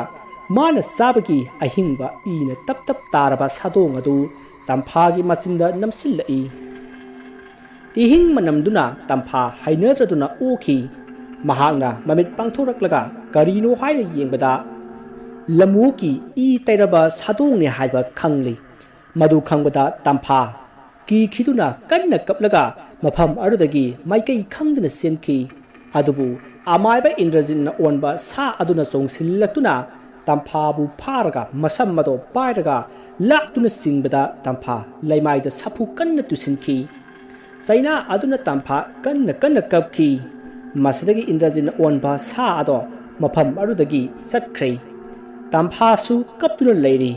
ꯃꯥꯅ ꯆꯥꯕꯒꯤ ꯑꯍꯤꯡꯕ ꯏꯅ ꯇꯞ ꯇꯞ ꯇꯥꯔꯕ ꯁꯥꯗꯣꯡ ꯑꯗꯨ ꯇꯝꯐꯥꯒꯤ ꯃꯆꯤꯟꯗ ꯅꯝꯁꯤꯜꯂꯛꯏ꯫ ꯏꯍꯤꯡ ꯃꯅꯝꯗꯨꯅ ꯇꯝꯐꯥ ꯍꯩꯅꯗ꯭ꯔꯗꯨꯅ ꯑꯣꯈꯤ꯫ ꯃꯍꯥꯛꯅ ꯃꯃꯤꯠ ꯄꯥꯡꯊꯣꯔꯛꯂꯒ ꯀꯔꯤꯅꯣ ꯍꯥꯏꯅ ꯌꯦꯡꯕꯗ ꯂꯝꯑꯣꯛꯀꯤ ꯏ ꯇꯩꯔꯕ ꯁꯥꯗꯣꯡꯅꯤ ꯍꯥꯏꯕ ꯈꯪꯂꯤ꯫ ꯃꯗꯨ ꯈꯪꯕꯗ ꯇꯝꯐꯥ ꯀꯤꯈꯤꯗꯨꯅ ꯀꯟꯅ ꯀꯞꯂꯒ ꯃꯐꯝ ꯑꯗꯨꯗꯒꯤ ꯃꯥꯏꯀꯩ ꯈꯪꯗꯅ ꯆꯦꯟꯈꯤ꯫ ꯑꯗꯨꯕꯨ ꯑꯃꯥꯏꯕ ꯏꯟꯗ꯭ꯔꯖꯤꯠꯅ ꯑꯣꯟꯕ ꯁꯥ ꯑꯗꯨꯅ ꯆꯣꯡꯁꯤꯜꯂꯛꯇꯨꯅ ꯇꯝꯐꯥꯕꯨ ꯐꯥꯔꯒ ꯃꯁꯝ ꯑꯗꯣ ꯄꯥꯏꯔꯒ ꯂꯥꯛꯇꯨꯅ ꯆꯤꯡꯕꯗ ꯇꯝꯐꯥ ꯂꯩꯃꯥꯏꯗ ꯁꯥꯐꯨ ꯀꯟꯅ ꯇꯨꯁꯤꯟꯈꯤ꯫ ꯆꯩꯅꯥ ꯑꯗꯨꯅ ꯇꯝꯐꯥ ꯀꯟꯅ ꯀꯟꯅ ꯀꯞꯈꯤ꯫ ꯃꯁꯤꯗꯒꯤ ꯏꯟꯗ꯭ꯔꯖꯤꯠꯅ ꯑꯣꯟꯕ ꯁꯥ ꯑꯗꯣ ꯃꯐꯝ ꯑꯗꯨꯗꯒꯤ ꯆꯠꯈ꯭ꯔꯦ꯫ ꯇꯝꯐꯥꯁꯨ ꯀꯞꯇꯨꯅ ꯂꯩꯔꯤ꯫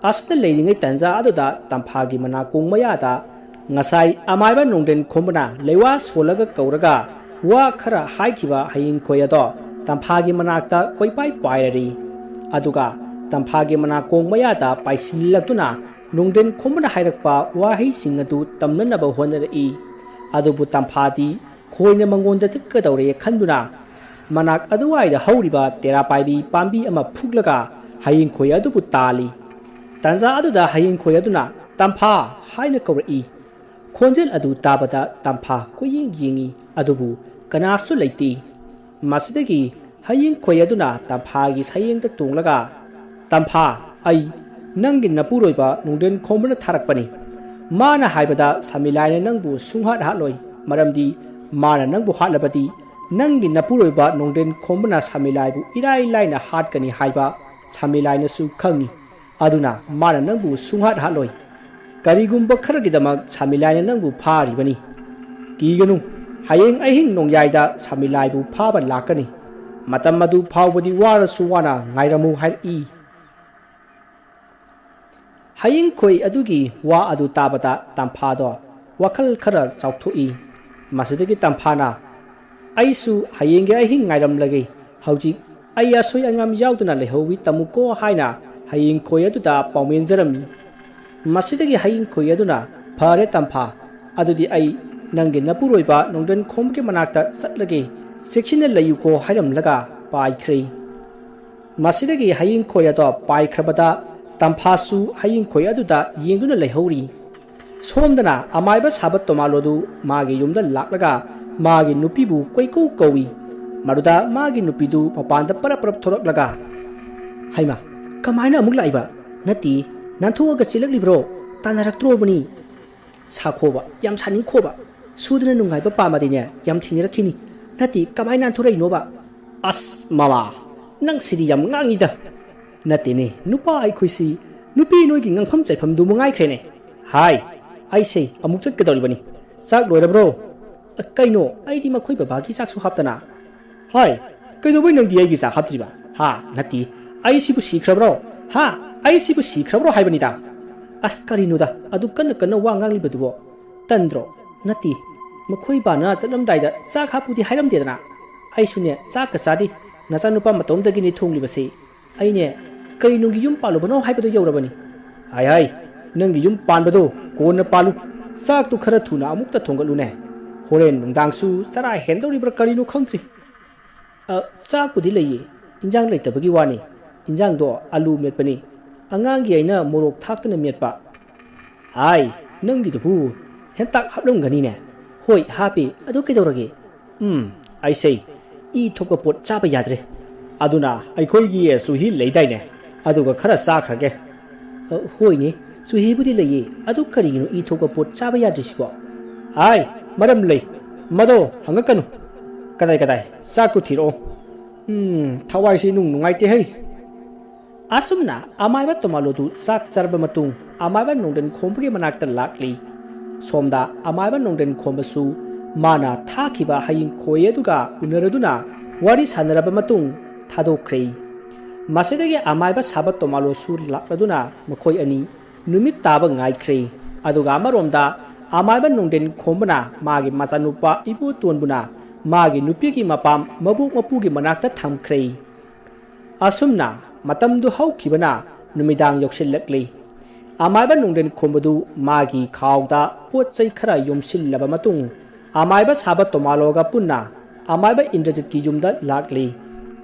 ꯑꯁꯨꯝꯅ ꯂꯩꯔꯤꯉꯩ ꯇꯟꯖꯥ ꯑꯗꯨꯗ ꯇꯝꯐꯥꯒꯤ ꯃꯅꯥꯀꯣꯡ ꯃꯌꯥꯗ ꯉꯁꯥꯏ ꯑꯃꯥꯏꯕ ꯅꯣꯡꯗ꯭ꯔꯦꯟ ꯈꯣꯝꯕꯅ ꯂꯩꯋꯥ ꯁꯣꯜꯂꯒ ꯀꯧꯔꯒ ꯋꯥ ꯈꯔ ꯍꯥꯏꯈꯤꯕ ꯍꯌꯤꯡꯈꯣꯏ ꯑꯗꯣ ꯇꯝꯐꯥꯒꯤ ꯃꯅꯥꯛꯇ ꯀꯣꯏꯄꯥꯏ ꯄꯥꯏꯔꯔꯤ꯫ ꯑꯗꯨꯒ ꯇꯝꯐꯥꯒꯤ ꯃꯅꯥꯀꯣꯡ ꯃꯌꯥꯗ ꯄꯥꯏꯁꯤꯜꯂꯛꯇꯨꯅ ꯅꯣꯡꯗ꯭ꯔꯦꯟ ꯈꯣꯝꯕꯅ ꯍꯥꯏꯔꯛꯄ ꯋꯥꯍꯩꯁꯤꯡ ꯑꯗꯨ ꯇꯝꯅꯅꯕ ꯍꯣꯠꯅꯔꯛꯏ꯫ ꯑꯗꯨꯕꯨ ꯇꯝꯐꯥꯗꯤ ꯈꯣꯏꯅ ꯃꯉꯣꯟꯗ ꯆꯠꯀꯗꯧꯔꯦ ꯈꯟꯗꯨꯅ ꯃꯅꯥꯛ ꯑꯗꯨꯋꯥꯏꯗ ꯍꯧꯔꯤꯕ ꯇꯦꯔꯥ ꯄꯥꯏꯕꯤ ꯄꯥꯝꯕꯤ ꯑꯃ ꯐꯨꯛꯂꯒ ꯍꯌꯤꯡꯈꯣꯏ ꯑꯗꯨꯕꯨ ꯇꯥꯜꯂꯤ꯫ ꯇꯥꯟꯖꯥ ꯑꯗꯨꯗ ꯍꯌꯤꯡꯈꯣꯏ ꯑꯗꯨꯅ "ꯇꯝꯐꯥ" ꯍꯥꯏꯅ ꯀꯧꯔꯛꯏ꯫ ꯈꯣꯟꯖꯦꯜ ꯑꯗꯨ ꯇꯥꯕꯗ ꯇꯝꯐꯥ ꯀꯣꯏꯌꯦꯡ ꯌꯦꯡꯉꯤ, ꯑꯗꯨꯕꯨ ꯀꯅꯥꯁꯨ ꯂꯩꯇꯦ꯫ ꯃꯁꯤꯗꯒꯤ ꯍꯌꯤꯡꯈꯣꯏ ꯑꯗꯨꯅ ꯇꯝꯐꯥꯒꯤ ꯁꯌꯦꯡꯗ ꯇꯣꯡꯂꯒ, "ꯇꯝꯐꯥ, ꯑꯩ ꯅꯪꯒꯤ ꯅꯄꯨꯔꯣꯏꯕ ꯅꯣꯡꯗ꯭ꯔꯦꯟ ꯈꯣꯝꯕꯅ ꯊꯥꯔꯛꯄꯅꯤ꯫ ꯃꯥꯅ ꯍꯥꯏꯕꯗ ꯁꯥꯃꯤꯂꯥꯏꯅ ꯅꯪꯕꯨ ꯁꯨꯡꯍꯥꯠ ꯍꯥꯠꯂꯣꯏ, ꯃꯔꯝꯗꯤ ꯃꯥꯅ ꯅꯪꯕꯨ ꯍꯥꯠꯂꯕꯗꯤ ꯅꯪꯒꯤ ꯅꯄꯨꯔꯣꯏꯕ ꯅꯣꯡꯗ꯭ꯔꯦꯟ ꯈꯣꯝꯕꯅ ꯁꯥꯃꯤꯂꯥꯏꯕꯨ ꯏꯔꯥꯏ ꯂꯥꯏꯅ ꯍꯥꯠꯀꯅꯤ ꯍꯥꯏꯕ ꯁꯥꯃꯤꯂꯥꯏꯅꯁꯨ ꯈꯪꯏ꯫ ꯑꯗꯨꯅ ꯃꯥꯅ ꯅꯪꯕꯨ ꯁꯨꯡꯍꯥꯠ ꯍꯥꯠꯂꯣꯏ꯫ ꯀꯔꯤꯒꯨꯝꯕ ꯈꯔꯒꯤꯗꯃꯛ ꯁꯥꯃꯤꯂꯥꯏꯅ ꯅꯪꯕꯨ ꯐꯥꯔꯤꯕꯅꯤ꯫ ꯀꯤꯒꯅꯨ, ꯍꯌꯦꯡ ꯑꯍꯤꯡ ꯅꯣꯡꯌꯥꯏꯗ ꯁꯥꯃꯤꯂꯥꯏꯕꯨ ꯐꯥꯕ ꯂꯥꯛꯀꯅꯤ꯫ ꯃꯇꯝ ꯑꯗꯨ ꯐꯥꯎꯕꯗꯤ ꯋꯥꯔꯁꯨ ꯋꯥꯅ ꯉꯥꯏꯔꯝꯃꯨ" ꯍꯥꯏꯔꯛꯏ꯫ ꯍꯌꯤꯡꯈꯣꯏ ꯑꯗꯨꯒꯤ ꯋꯥ ꯑꯗꯨ ꯇꯥꯕꯗ ꯇꯝꯐꯥꯗꯣ ꯋꯥꯈꯜ ꯈꯔ ꯆꯥꯎꯊꯣꯛꯏ꯫ ꯃꯁꯤꯗꯒꯤ ꯇꯝꯐꯥꯅ, "ꯑꯩꯁꯨ ꯍꯌꯦꯡꯒꯤ ꯑꯍꯤꯡ ꯉꯥꯏꯔꯝꯂꯒꯦ꯫ ꯍꯧꯖꯤꯛ ꯑꯩ ꯑꯁꯣꯏ ꯑꯉꯥꯝ ꯌꯥꯎꯗꯅ ꯂꯩꯍꯧꯏ ꯇꯝꯃꯨꯀꯣ" ꯍꯥꯏꯅ ꯍꯌꯤꯡꯈꯣꯏ ꯑꯗꯨꯗ ꯄꯥꯎꯃꯦꯟꯖꯔꯝꯃꯤ꯫ ꯃꯁꯤꯗꯒꯤ ꯍꯌꯤꯡꯈꯣꯏ ꯑꯗꯨꯅ, "ꯐꯔꯦ ꯇꯝꯐꯥ, ꯑꯗꯨꯗꯤ ꯑꯩ ꯅꯪꯒꯤ ꯅꯄꯨꯔꯣꯏꯕ ꯅꯣꯡꯗ꯭ꯔꯦꯟ ꯈꯣꯝꯕꯒꯤ ꯃꯅꯥꯛꯇ ꯆꯠꯂꯒꯦ, ꯆꯦꯛꯁꯤꯟꯅ ꯂꯩꯌꯨꯀꯣ" ꯍꯥꯏꯔꯝꯂꯒ ꯄꯥꯏꯈ꯭ꯔꯦ꯫ ꯃꯁꯤꯗꯒꯤ ꯍꯌꯤꯡ ꯈꯣꯏ ꯑꯗꯣ ꯄꯥꯏꯈ꯭ꯔꯕꯗ ꯇꯝꯐꯥꯁꯨ ꯍꯌꯤꯡ ꯈꯣꯏ ꯑꯗꯨꯗ ꯌꯦꯡꯗꯨꯅ ꯂꯩꯍꯧꯔꯤ꯫ ꯁꯣꯝꯗꯅ ꯑꯃꯥꯏꯕ ꯁꯥꯕ ꯇꯣꯃꯥꯂꯣꯗꯨ ꯃꯥꯒꯤ ꯌꯨꯝꯗ ꯂꯥꯛꯂꯒ ꯃꯥꯒꯤ ꯅꯨꯄꯤꯕꯨ ꯀꯣꯏꯀꯧ ꯀꯧꯏ꯫ ꯃꯗꯨꯗ ꯃꯥꯒꯤ ꯅꯨꯄꯤꯗꯨ ꯃꯄꯥꯟꯗ ꯄꯔꯞ ꯄꯔꯞ ꯊꯣꯔꯛꯂꯒ, "ꯍꯩꯃꯥ, ꯀꯃꯥꯏꯅ ꯑꯃꯨꯛ ꯂꯥꯛꯏꯕ? ꯅꯠꯇꯦ, ꯅꯥꯟꯊꯣꯛꯑꯒ ꯆꯦꯜꯂꯛꯂꯤꯕ꯭ꯔꯣ? ꯇꯥꯟꯅꯔꯛꯇ꯭ꯔꯣꯕꯅꯤ?" ꯁꯥꯈꯣꯕ, ꯌꯥꯝ ꯁꯥꯅꯤꯡꯈꯣꯕ꯫ ꯁꯨꯗꯅ ꯅꯨꯡꯉꯥꯏꯕ ꯄꯥꯝꯃꯗꯤꯅꯦ, ꯌꯥꯝ ꯊꯦꯡꯅꯔꯛꯈꯤꯅꯤ꯫ ꯅꯠꯇꯦ, ꯀꯃꯥꯏꯅ ꯅꯥꯟꯊꯣꯔꯛꯏꯅꯣꯕ? ꯑꯁ ꯃꯃꯥ, ꯅꯪ ꯁꯤꯗꯤ ꯌꯥꯝ ꯉꯥꯡꯉꯤꯗ꯫ ꯅꯠꯇꯦꯅꯦ, ꯅꯨꯄꯥ ꯑꯩꯈꯣꯏꯁꯤ, ꯅꯨꯄꯤ ꯅꯣꯏꯒꯤ ꯉꯥꯡꯐꯝ ꯆꯩꯐꯝꯗꯨ ꯃꯉꯥꯏꯈ꯭ꯔꯦꯅꯦ꯫ ꯍꯥꯏ, ꯑꯩꯁꯦ ꯑꯃꯨꯛ ꯆꯠꯀꯗꯧꯔꯤꯕꯅꯤ꯫ ꯆꯥꯛ ꯂꯣꯏꯔꯕ꯭ꯔꯣ? ꯑ, ꯀꯩꯅꯣ, ꯑꯩꯗꯤ ꯃꯈꯣꯏ ꯕꯕꯥꯒꯤ ꯆꯥꯛꯁꯨ ꯍꯥꯞꯇꯅ꯫ ꯍꯥꯏ, ꯀꯩꯗꯧꯕꯩ ꯅꯪꯗꯤ ꯑꯩꯒꯤ ꯆꯥꯛ ꯍꯥꯞꯇ꯭ꯔꯤꯕ? ꯍꯥ? ꯅꯠꯇꯦ, ꯑꯩꯁꯤꯕꯨ ꯁꯤꯈ꯭ꯔꯕ꯭ꯔꯣ? ꯍꯥ? ꯑꯩꯁꯤꯕꯨ ꯁꯤꯈ꯭ꯔꯕ꯭ꯔꯣ ꯍꯥꯏꯕꯅꯤꯗ꯫ ꯑꯁ, ꯀꯔꯤꯅꯣꯗ, ꯑꯗꯨ ꯀꯟꯅ ꯀꯟꯅ ꯋꯥ ꯉꯥꯡꯂꯤꯕꯗꯨꯕꯣ? ꯇꯟꯗ꯭ꯔꯣ? ꯅꯠꯇꯦ, ꯃꯈꯣꯏ ꯕꯥꯅ ꯆꯠꯂꯝꯗꯥꯏꯗ ꯆꯥꯛ ꯍꯥꯞꯄꯨꯗꯤ ꯍꯥꯏꯔꯝꯗꯦꯗꯅ꯫ ꯑꯩꯁꯨꯅꯦ, ꯆꯥꯛꯀ ꯆꯥꯗꯦ꯫ ꯅꯆꯥꯅꯨꯄꯥ ꯃꯇꯣꯝꯗꯒꯤꯅꯦ ꯊꯣꯡꯂꯤꯕꯁꯤ꯫ ꯑꯩꯅꯦ, ꯀꯩ ꯅꯨꯡꯒꯤ ꯌꯨꯝ ꯄꯥꯜꯂꯨꯕꯅꯣ ꯍꯥꯏꯕꯗꯨ ꯌꯧꯔꯕꯅꯤ꯫ ꯍꯥꯏ ꯍꯥꯏ, ꯅꯪꯒꯤ ꯌꯨꯝ ꯄꯥꯟꯕꯗꯣ ꯀꯣꯟꯅ ꯄꯥꯜꯂꯨ꯫ ꯆꯥꯛꯇꯨ ꯈꯔ ꯊꯨꯅ ꯑꯃꯨꯛꯇ ꯊꯣꯡꯒꯠꯂꯨꯅꯦ꯫ ꯍꯣꯔꯦꯟ ꯅꯨꯡꯗꯥꯡꯁꯨ ꯆꯔꯥ ꯍꯦꯟꯗꯧꯔꯤꯕ꯭ꯔꯥ ꯀꯔꯤꯅꯣ ꯈꯪꯗ꯭ꯔꯤ꯫ ꯑ, ꯆꯥꯛꯄꯨꯗꯤ ꯂꯩꯌꯦ, ꯏꯟꯖꯥꯡ ꯂꯩꯇꯕꯒꯤ ꯋꯥꯅꯤ꯫ ꯏꯟꯖꯥꯡꯗꯣ ꯑꯂꯨ ꯃꯦꯠꯄꯅꯤ꯫ ꯑꯉꯥꯡꯒꯤ ꯑꯩꯅ ꯃꯣꯔꯣꯛ ꯊꯥꯛꯇꯅ ꯃꯦꯠꯄ꯫ ꯍꯥꯏ, ꯅꯪꯒꯤꯗꯨꯕꯨ ꯍꯦꯟꯇꯥꯛ ꯍꯥꯞꯂꯝꯒꯅꯤꯅꯦ? ꯍꯣꯏ, ꯍꯥꯞꯄꯤ꯫ ꯑꯗꯨ ꯀꯩꯗꯧꯔꯒꯦ? ꯎꯝ, ꯑꯩꯁꯦ ꯏ ꯊꯣꯛꯄ ꯄꯣꯠ ꯆꯥꯕ ꯌꯥꯗ꯭ꯔꯦ꯫ ꯑꯗꯨꯅ ꯑꯩꯈꯣꯏꯒꯤ ꯆꯨꯍꯤ ꯂꯩꯗꯥꯏꯅꯦ, ꯑꯗꯨꯒ ꯈꯔ ꯆꯥꯈ꯭ꯔꯒꯦ꯫ ꯑ, ꯍꯣꯏꯅꯦ, ꯆꯨꯍꯤꯕꯨꯗꯤ ꯂꯩꯌꯦ, ꯑꯗꯨ ꯀꯔꯤꯒꯤꯅꯣ ꯏ ꯊꯣꯛꯄ ꯄꯣꯠ ꯆꯥꯕ ꯌꯥꯗ꯭ꯔꯤꯁꯤꯕꯣ? ꯍꯥꯏ, ꯃꯔꯝ ꯂꯩ, ꯃꯗꯣ ꯍꯪꯉꯛꯀꯅꯨ꯫ ꯀꯗꯥꯏ ꯀꯗꯥꯏ? ꯆꯥꯛꯇꯨ ꯊꯤꯔꯛꯑꯣ꯫ ꯎꯝ, ꯊꯋꯥꯏꯁꯦ ꯅꯨꯡ ꯅꯨꯡꯉꯥꯏꯇꯦ ꯍꯩ꯫ ꯑꯁꯨꯝꯅ ꯑꯃꯥꯏꯕ ꯇꯣꯃꯥꯂꯣꯗꯨ ꯆꯥꯛ ꯆꯥꯔꯕ ꯃꯇꯨꯡ ꯑꯃꯥꯏꯕ ꯅꯣꯡꯗ꯭ꯔꯦꯟ ꯈꯣꯝꯕꯒꯤ ꯃꯅꯥꯛꯇ ꯂꯥꯛꯂꯤ꯫ ꯁꯣꯝꯗ ꯑꯃꯥꯏꯕ ꯅꯣꯡꯗ꯭ꯔꯦꯟ ꯈꯣꯝꯕꯁꯨ ꯃꯥꯅ ꯊꯥꯈꯤꯕ ꯍꯌꯤꯡ ꯈꯣꯏ ꯑꯗꯨꯒ ꯎꯅꯔꯗꯨꯅ ꯋꯥꯔꯤ ꯁꯥꯟꯅꯔꯕ ꯃꯇꯨꯡ ꯊꯥꯗꯣꯛꯈ꯭ꯔꯦ꯫ ꯃꯁꯤꯗꯒꯤ ꯑꯃꯥꯏꯕ ꯁꯥꯕ ꯇꯣꯃꯥꯂꯣꯁꯨ ꯂꯥꯛꯂꯗꯨꯅ ꯃꯈꯣꯏ ꯑꯅꯤ ꯅꯨꯃꯤꯠ ꯇꯥꯕ ꯉꯥꯏꯈ꯭ꯔꯦ꯫ ꯑꯗꯨꯒ ꯑꯃꯔꯣꯝꯗ ꯑꯃꯥꯏꯕ ꯅꯣꯡꯗ꯭ꯔꯦꯟ ꯈꯣꯝꯕꯅ ꯃꯥꯒꯤ ꯃꯆꯥꯅꯨꯄꯥ ꯏꯕꯣꯇꯣꯟꯕꯨꯅ ꯃꯥꯒꯤ ꯅꯨꯄꯤꯒꯤ ꯃꯄꯥꯝ ꯃꯕꯣꯛ ꯃꯄꯨꯒꯤ ꯃꯅꯥꯛꯇ ꯊꯝꯈ꯭ꯔꯦ꯫ ꯑꯁꯨꯝꯅ ꯃꯇꯝꯗꯨ ꯍꯧꯈꯤꯕꯅ ꯅꯨꯃꯤꯗꯥꯡ ꯌꯧꯁꯤꯜꯂꯛꯂꯤ꯫ ꯑꯃꯥꯏꯕ ꯅꯣꯡꯗ꯭ꯔꯦꯟ ꯈꯣꯝꯕꯗꯨ ꯃꯥꯒꯤ ꯈꯥꯎꯗ ꯄꯣꯠ ꯆꯩ ꯈꯔ ꯌꯣꯝꯁꯤꯜꯂꯕ ꯃꯇꯨꯡ, ꯑꯃꯥꯏꯕ ꯁꯥꯕ ꯇꯣꯃꯥꯂꯣꯒ ꯄꯨꯟꯅ ꯑꯃꯥꯏꯕ ꯏꯟꯗ꯭ꯔꯖꯤꯠꯀꯤ ꯌꯨꯝꯗ ꯂꯥꯛꯂꯤ꯫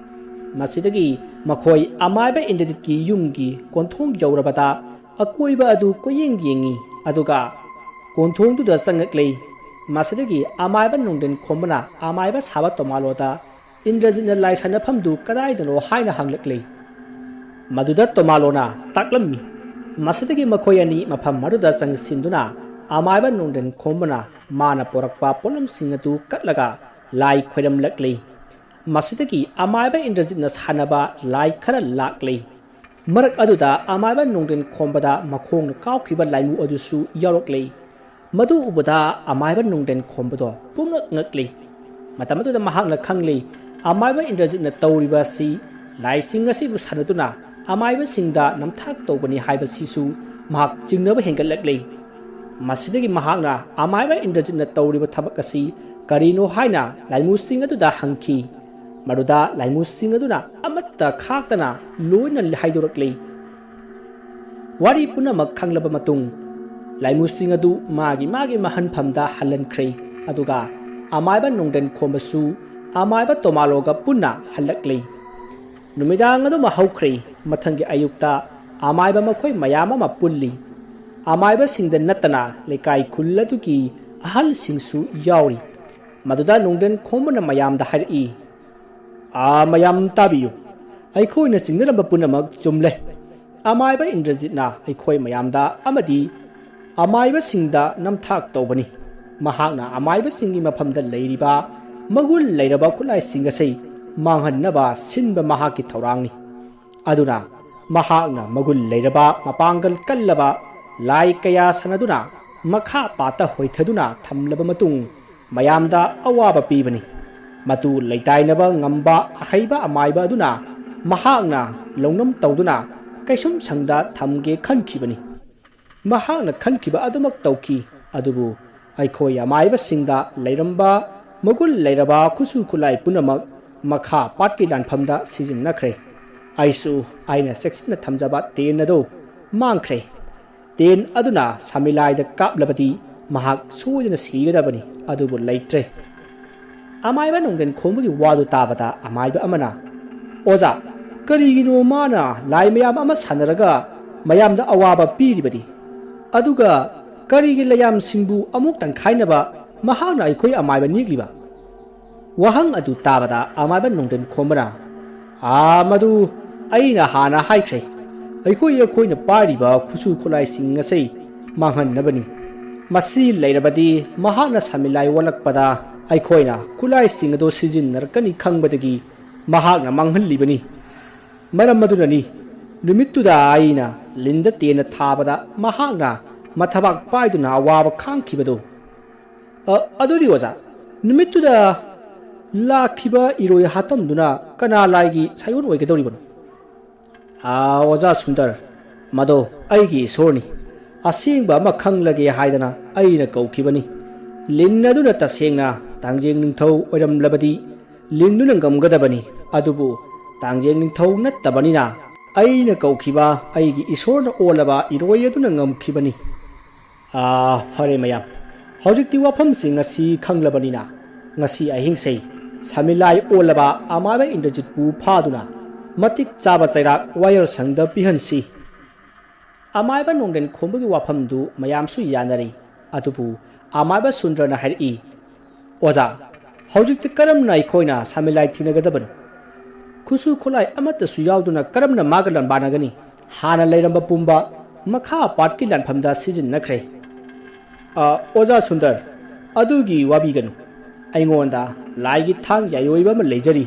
ꯃꯁꯤꯗꯒꯤ ꯃꯈꯣꯏ ꯑꯃꯥꯏꯕ ꯏꯟꯗ꯭ꯔꯖꯤꯠꯀꯤ ꯌꯨꯝꯒꯤ ꯀꯣꯟꯊꯣꯡ ꯌꯧꯔꯕꯗ ꯑꯀꯣꯏꯕ ꯑꯗꯨ ꯀꯣꯏꯌꯦꯡ ꯌꯦꯡꯉꯤ, ꯑꯗꯨꯒ ꯀꯣꯟꯊꯣꯡꯗꯨꯗ ꯆꯪꯉꯛꯂꯤ꯫ ꯃꯁꯤꯗꯒꯤ ꯑꯃꯥꯏꯕ ꯅꯣꯡꯗ꯭ꯔꯦꯟ ꯈꯣꯝꯕꯅ ꯑꯃꯥꯏꯕ ꯁꯥꯕ ꯇꯣꯃꯥꯂꯣꯗ ꯏꯟꯗ꯭ꯔꯖꯤꯠꯅ ꯂꯥꯏ ꯁꯥꯟꯅꯐꯝꯗꯨ ꯀꯗꯥꯏꯗꯅꯣ ꯍꯥꯏꯅ ꯍꯪꯂꯛꯂꯤ꯫ ꯃꯗꯨꯗ ꯇꯣꯃꯥꯂꯣꯅ ꯇꯥꯛꯂꯝꯃꯤ꯫ ꯃꯁꯤꯗꯒꯤ ꯃꯈꯣꯏ ꯑꯅꯤ ꯃꯐꯝ ꯑꯗꯨꯗ ꯆꯪꯁꯤꯟꯗꯨꯅ ꯑꯃꯥꯏꯕ ꯅꯣꯡꯗ꯭ꯔꯦꯟ ꯈꯣꯝꯕꯅ ꯃꯥꯅ ꯄꯨꯔꯛꯄ ꯄꯣꯠꯂꯝꯁꯤꯡ ꯑꯗꯨ ꯀꯠꯂꯒ ꯂꯥꯏ ꯈꯣꯏꯔꯝꯂꯛꯂꯤ꯫ ꯃꯁꯤꯗꯒꯤ ꯑꯃꯥꯏꯕ ꯏꯟꯗ꯭ꯔꯖꯤꯠꯅ ꯁꯥꯟꯅꯕ ꯂꯥꯏ ꯈꯔ ꯂꯥꯛꯂꯤ꯫ ꯃꯔꯛ ꯑꯗꯨꯗ ꯑꯃꯥꯏꯕ ꯅꯣꯡꯗ꯭ꯔꯦꯟ ꯈꯣꯝꯕꯗ ꯃꯈꯣꯡꯅ ꯀꯥꯎꯈꯤꯕ ꯂꯥꯏꯃꯨ ꯑꯗꯨꯁꯨ ꯌꯥꯎꯔꯛꯂꯤ꯫ ꯃꯗꯨ ꯎꯕꯗ ꯑꯃꯥꯏꯕ ꯅꯣꯡꯗ꯭ꯔꯦꯟ ꯈꯣꯝꯕꯗꯣ ꯄꯨꯡꯉꯛ ꯉꯛꯂꯤ꯫ ꯃꯇꯝ ꯑꯗꯨꯗ ꯃꯍꯥꯛꯅ ꯈꯪꯂꯤ, ꯑꯃꯥꯏꯕ ꯏꯟꯗ꯭ꯔꯖꯤꯠꯅ ꯇꯧꯔꯤꯕ ꯑꯁꯤ ꯂꯥꯏꯁꯤꯡ ꯑꯁꯤꯕꯨ ꯁꯥꯟꯅꯗꯨꯅ ꯑꯃꯥꯏꯕꯁꯤꯡꯗ ꯅꯝꯊꯥꯛ ꯇꯧꯕꯅꯤ ꯍꯥꯏꯕꯁꯤꯁꯨ ꯃꯍꯥꯛ ꯆꯤꯡꯅꯕ ꯍꯦꯟꯒꯠꯂꯛꯂꯤ꯫ ꯃꯁꯤꯗꯒꯤ ꯃꯍꯥꯛꯅ ꯑꯃꯥꯏꯕ ꯏꯟꯗ꯭ꯔꯖꯤꯠꯅ ꯇꯧꯔꯤꯕ ꯊꯕꯛ ꯑꯁꯤ ꯀꯔꯤꯅꯣ ꯍꯥꯏꯅ ꯂꯥꯏꯃꯨꯁꯤꯡ ꯑꯗꯨꯗ ꯍꯪꯈꯤ꯫ ꯃꯗꯨꯗ ꯂꯥꯏꯃꯨꯁꯤꯡ ꯑꯗꯨꯅ ꯑꯃꯠꯇ ꯈꯥꯛꯇꯅ ꯂꯣꯏꯅ ꯍꯥꯏꯗꯣꯔꯛꯂꯤ꯫ ꯋꯥꯔꯤ ꯄꯨꯝꯅꯃꯛ ꯈꯪꯂꯕ ꯃꯇꯨꯡ, ꯂꯥꯏꯃꯨꯁꯤꯡ ꯑꯗꯨ ꯃꯥꯒꯤ ꯃꯥꯒꯤ ꯃꯍꯟꯐꯝꯗ ꯍꯜꯍꯟꯈ꯭ꯔꯦ, ꯑꯗꯨꯒ ꯑꯃꯥꯏꯕ ꯅꯣꯡꯗ꯭ꯔꯦꯟ ꯈꯣꯝꯕꯁꯨ ꯑꯃꯥꯏꯕ ꯇꯣꯃꯥꯂꯣꯒ ꯄꯨꯟꯅ ꯍꯜꯂꯛꯂꯤ꯫ ꯅꯨꯃꯤꯗꯥꯡ ꯑꯗꯨꯃ ꯍꯧꯈ꯭ꯔꯦ꯫ ꯃꯊꯪꯒꯤ ꯑꯌꯨꯛꯇ ꯑꯃꯥꯏꯕ ꯃꯈꯣꯏ ꯃꯌꯥꯝ ꯑꯃ ꯄꯨꯜꯂꯤ꯫ ꯑꯃꯥꯏꯕꯁꯤꯡꯗ ꯅꯠꯇꯅ ꯂꯩꯀꯥꯏ ꯈꯨꯜ ꯑꯗꯨꯒꯤ ꯑꯍꯜꯁꯤꯡꯁꯨ ꯌꯥꯎꯔꯤ꯫ ꯃꯗꯨꯗ ꯅꯣꯡꯗ꯭ꯔꯦꯟ ꯈꯣꯝꯕꯅ ꯃꯌꯥꯝꯗ ꯍꯥꯏꯔꯛꯏ, "ꯑꯥ, ꯃꯌꯥꯝ ꯇꯥꯕꯤꯌꯨ꯫ ꯑꯩꯈꯣꯏꯅ ꯆꯤꯡꯅꯔꯝꯕ ꯄꯨꯝꯅꯃꯛ ꯆꯨꯝꯂꯦ꯫ ꯑꯃꯥꯏꯕ ꯏꯟꯗ꯭ꯔꯖꯤꯠꯅ ꯑꯩꯈꯣꯏ ꯃꯌꯥꯝꯗ ꯑꯃꯗꯤ ꯑꯃꯥꯏꯕꯁꯤꯡꯗ ꯅꯝꯊꯥꯛ ꯇꯧꯕꯅꯤ꯫ ꯃꯍꯥꯛꯅ ꯑꯃꯥꯏꯕꯁꯤꯡꯒꯤ ꯃꯐꯝꯗ ꯂꯩꯔꯤꯕ ꯃꯒꯨꯟ ꯂꯩꯔꯕ ꯈꯨꯠꯂꯥꯏꯁꯤꯡ ꯑꯁꯤ ꯃꯥꯡꯍꯟꯅꯕ ꯁꯤꯟꯕ ꯃꯍꯥꯛꯀꯤ ꯊꯧꯔꯥꯡꯅꯤ꯫ ꯑꯗꯨꯅ ꯃꯍꯥꯛꯅ ꯃꯒꯨꯟ ꯂꯩꯔꯕ, ꯃꯄꯥꯡꯒꯜ ꯀꯜꯂꯕ ꯂꯥꯏ ꯀꯌꯥ ꯁꯥꯟꯅꯗꯨꯅ ꯃꯈꯥ ꯄꯥꯠꯇ ꯍꯣꯏꯊꯗꯨꯅ ꯊꯝꯂꯕ ꯃꯇꯨꯡ, ꯃꯌꯥꯝꯗ ꯑꯋꯥꯕ ꯄꯤꯕꯅꯤ꯫ ꯃꯇꯨ ꯂꯩꯇꯥꯏꯅꯕ ꯉꯝꯕ ꯑꯍꯩꯕ ꯑꯃꯥꯏꯕ ꯑꯗꯨꯅ ꯃꯍꯥꯛꯅ ꯂꯧꯅꯝ ꯇꯧꯗꯨꯅ ꯀꯩꯁꯨꯝꯁꯪꯗ ꯊꯝꯒꯦ ꯈꯟꯈꯤꯕꯅꯤ꯫ ꯃꯍꯥꯛꯅ ꯈꯟꯈꯤꯕ ꯑꯗꯨꯃꯛ ꯇꯧꯈꯤ꯫ ꯑꯗꯨꯕꯨ ꯑꯩꯈꯣꯏ ꯑꯃꯥꯏꯕꯁꯤꯡꯗ ꯂꯩꯔꯝꯕ ꯃꯒꯨꯟ ꯂꯩꯔꯕ ꯈꯨꯠꯁꯨ ꯈꯨꯠꯂꯥꯏ ꯄꯨꯝꯅꯃꯛ ꯃꯈꯥ ꯄꯥꯠꯀꯤ ꯂꯥꯟꯐꯝꯗ ꯁꯤꯖꯤꯟꯅꯈ꯭ꯔꯦ꯫ ꯑꯩꯁꯨ ꯑꯩꯅ ꯆꯦꯛꯁꯤꯟꯅ ꯊꯝꯖꯕ ꯇꯦꯟ ꯑꯗꯨ ꯃꯥꯡꯈ꯭ꯔꯦ꯫ ꯇꯦꯟ ꯑꯗꯨꯅ ꯁꯃꯤꯂꯥꯏꯗ ꯀꯥꯞꯂꯕꯗꯤ ꯃꯍꯥꯛ ꯁꯣꯏꯗꯅ ꯁꯤꯒꯗꯕꯅꯤ, ꯑꯗꯨꯕꯨ ꯂꯩꯇ꯭ꯔꯦ꯫ ꯑꯃꯥꯏꯕ ꯅꯣꯡꯗꯦꯟ ꯈꯣꯝꯕꯒꯤ ꯋꯥꯗꯨ ꯇꯥꯕꯗ ꯑꯃꯥꯏꯕ ꯑꯃꯅ, "ꯑꯣꯖꯥ, ꯀꯔꯤꯒꯤꯅꯣ ꯃꯥꯅ ꯂꯥꯏ ꯃꯌꯥꯝ ꯑꯃ ꯁꯥꯟꯅꯔꯒ ꯃꯌꯥꯝꯗ ꯑꯋꯥꯕ ꯄꯤꯔꯤꯕꯗꯤ? ꯑꯗꯨꯒ ꯀꯔꯤꯒꯤ ꯂꯩꯌꯥꯝꯁꯤꯡꯕꯨ ꯑꯃꯨꯛ ꯇꯪꯈꯥꯏꯅꯕ ꯃꯍꯥꯛꯅ ꯑꯩꯈꯣꯏ ꯑꯃꯥꯏꯕ ꯅꯦꯛꯂꯤꯕ?" ꯋꯥꯍꯪ ꯑꯗꯨ ꯇꯥꯕꯗ ꯑꯃꯥꯏꯕ ꯅꯣꯡꯗꯦꯟ ꯈꯣꯝꯕꯅ, "ꯑꯥ, ꯃꯗꯨ ꯑꯩꯅ ꯍꯥꯟꯅ ꯍꯥꯏꯈ꯭ꯔꯦ꯫ ꯑꯩꯈꯣꯏ, ꯑꯩꯈꯣꯏꯅ ꯄꯥꯏꯔꯤꯕ ꯈꯨꯠꯁꯨ ꯈꯨꯠꯂꯥꯏꯁꯤꯡ ꯑꯁꯤ ꯃꯥꯡꯍꯟꯅꯕꯅꯤ꯫ ꯃꯁꯤ ꯂꯩꯔꯕꯗꯤ ꯃꯍꯥꯛꯅ ꯁꯃꯤꯂꯥꯏ ꯑꯣꯜꯂꯛꯄꯗ ꯑꯩꯈꯣꯏꯅ ꯈꯨꯠꯂꯥꯏꯁꯤꯡ ꯑꯗꯨ ꯁꯤꯖꯤꯟꯅꯔꯛꯀꯅꯤ ꯈꯪꯕꯗꯒꯤ ꯃꯍꯥꯛꯅ ꯃꯥꯡꯍꯜꯂꯤꯕꯅꯤ꯫ ꯃꯔꯝ ꯑꯗꯨꯅꯅꯤ ꯅꯨꯃꯤꯠꯇꯨꯗ ꯑꯩꯅ ꯂꯤꯟꯗ ꯇꯦꯟꯅ ꯊꯥꯕꯗ ꯃꯍꯥꯛꯅ ꯃꯊꯕꯥꯛ ꯄꯥꯏꯗꯨꯅ ꯑꯋꯥꯕ ꯈꯥꯡꯈꯤꯕꯗꯨ꯫ ꯑ, ꯑꯗꯨꯗꯤ ꯑꯣꯖꯥ, ꯅꯨꯃꯤꯠꯇꯨꯗ ꯂꯥꯛꯈꯤꯕ ꯏꯔꯣꯏ ꯍꯥꯇꯝꯗꯨꯅ ꯀꯅꯥ ꯂꯥꯏꯒꯤ ꯁꯥꯏꯑꯣꯟ ꯑꯣꯏꯒꯗꯧꯔꯤꯕꯅꯣ?" "ꯑꯥ, ꯑꯣꯖꯥ ꯁꯨꯟꯗꯔ, ꯃꯗꯣ ꯑꯩꯒꯤ ꯏꯁꯣꯔꯅꯤ꯫ ꯑꯁꯦꯡꯕ ꯑꯃ ꯈꯪꯂꯒꯦ ꯍꯥꯏꯗꯅ ꯑꯩꯅ ꯀꯧꯈꯤꯕꯅꯤ꯫ ꯂꯤꯟ ꯑꯗꯨꯅ ꯇꯁꯦꯡꯅ ꯇꯥꯡꯖꯦꯡ ꯅꯤꯡꯊꯧ ꯑꯣꯏꯔꯝꯂꯕꯗꯤ ꯂꯤꯟꯗꯨꯅ ꯉꯝꯒꯗꯕꯅꯤ, ꯑꯗꯨꯕꯨ ꯇꯥꯡꯖꯦꯡ ꯅꯤꯡꯊꯧ ꯅꯠꯇꯕꯅꯤꯅ ꯑꯩꯅ ꯀꯧꯈꯤꯕ ꯑꯩꯒꯤ ꯏꯁꯣꯔꯅ ꯑꯣꯜꯂꯕ ꯏꯔꯣꯏ ꯑꯗꯨꯅ ꯉꯝꯈꯤꯕꯅꯤ꯫" ꯑꯥ, ꯐꯔꯦ ꯃꯌꯥꯝ, ꯍꯧꯖꯤꯛꯇꯤ ꯋꯥꯐꯝꯁꯤꯡ ꯑꯁꯤ ꯈꯪꯂꯕꯅꯤꯅ, ꯉꯁꯤ ꯑꯍꯤꯡꯁꯦ ꯁꯃꯤꯂꯥꯏ ꯑꯣꯜꯂꯕ ꯑꯃꯥꯏꯕ ꯏꯟꯗ꯭ꯔꯖꯤꯠꯄꯨ ꯐꯥꯗꯨꯅ ꯃꯇꯤꯛ ꯆꯥꯕ ꯆꯩꯔꯥꯛ ꯋꯥꯌꯦꯜꯁꯪꯗ ꯄꯤꯍꯟꯁꯤ꯫ ꯑꯃꯥꯏꯕ ꯅꯣꯡꯗꯦꯟ ꯈꯣꯝꯕꯒꯤ ꯋꯥꯐꯝꯗꯨ ꯃꯌꯥꯝꯁꯨ ꯌꯥꯅꯔꯤ꯫ ꯑꯗꯨꯕꯨ ꯑꯃꯥꯏꯕ ꯁꯨꯟꯗ꯭ꯔꯅ ꯍꯥꯏꯔꯛꯏ, "ꯑꯣꯖꯥ, ꯍꯧꯖꯤꯛꯇꯤ ꯀꯔꯝꯅ ꯑꯩꯈꯣꯏꯅ ꯁꯃꯤꯂꯥꯏ ꯊꯤꯅꯒꯗꯕꯅꯣ? ꯈꯨꯠꯁꯨ ꯈꯨꯠꯂꯥꯏ ꯑꯃꯠꯇꯁꯨ ꯌꯥꯎꯗꯅ ꯀꯔꯝꯅ ꯃꯥꯒ ꯂꯥꯟꯕꯥꯟꯅꯒꯅꯤ? ꯍꯥꯟꯅ ꯂꯩꯔꯝꯕ ꯄꯨꯝꯕ ꯃꯈꯥ ꯄꯥꯠꯀꯤ ꯂꯥꯟꯐꯝꯗ ꯁꯤꯖꯤꯟꯅꯈ꯭ꯔꯦ꯫" "ꯑ, ꯑꯣꯖꯥ ꯁꯨꯟꯗꯔ, ꯑꯗꯨꯒꯤ ꯋꯥꯕꯤꯒꯅꯨ꯫ ꯑꯩꯉꯣꯟꯗ ꯂꯥꯏꯒꯤ ꯊꯥꯡ ꯌꯥꯏꯑꯣꯏꯕ ꯑꯃ ꯂꯩꯖꯔꯤ꯫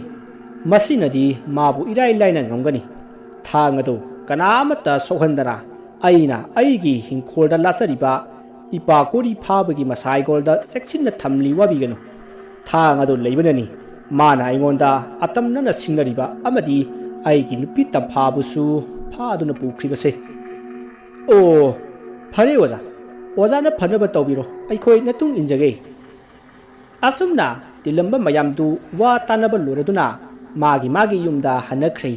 ꯃꯁꯤꯅꯗꯤ ꯃꯥꯕꯨ ꯏꯔꯥꯏ ꯂꯥꯏꯅ ꯉꯝꯒꯅꯤ꯫ ꯊꯥꯡ ꯑꯗꯨ ꯀꯅꯥ ꯑꯃꯠꯇ ꯁꯣꯛꯍꯟꯗꯅ ꯑꯩꯅ ꯑꯩꯒꯤ ꯍꯤꯡꯈꯣꯜꯗ ꯂꯥꯠꯆꯔꯤꯕ ꯏꯄꯥ ꯀꯣꯔꯤ ꯐꯥꯕꯒꯤ ꯃꯁꯥꯏꯒꯣꯜꯗ ꯆꯦꯛꯁꯤꯟꯅ ꯊꯝꯂꯤ꯫ ꯋꯥꯕꯤꯒꯅꯨ꯫ ꯊꯥꯡ ꯑꯗꯨ ꯂꯩꯕꯅꯅꯤ ꯃꯥꯅ ꯑꯩꯉꯣꯟꯗ ꯑꯇꯝꯅꯅ ꯁꯤꯡꯅꯔꯤꯕ ꯑꯃꯗꯤ ꯑꯩꯒꯤ ꯅꯨꯄꯤ ꯇꯝꯐꯥꯕꯨꯁꯨ ꯐꯥꯗꯨꯅ ꯄꯨꯈ꯭ꯔꯤꯕꯁꯦ꯫" "ꯑꯣ, ꯐꯔꯦ ꯑꯣꯖꯥ꯫ ꯑꯣꯖꯥꯅ ꯐꯅꯕ ꯇꯧꯕꯤꯔꯣ꯫ ꯑꯩꯈꯣꯏ ꯅꯇꯨꯡ ꯏꯟꯖꯒꯦ꯫" ꯑꯁꯨꯝꯅ ꯇꯤꯜꯂꯝꯕ ꯃꯌꯥꯝꯗꯨ ꯋꯥ ꯇꯥꯅꯕ ꯂꯣꯏꯔꯗꯨꯅ ꯃꯥꯒꯤ ꯃꯥꯒꯤ ꯌꯨꯝꯗ ꯍꯟꯅꯈ꯭ꯔꯦ꯫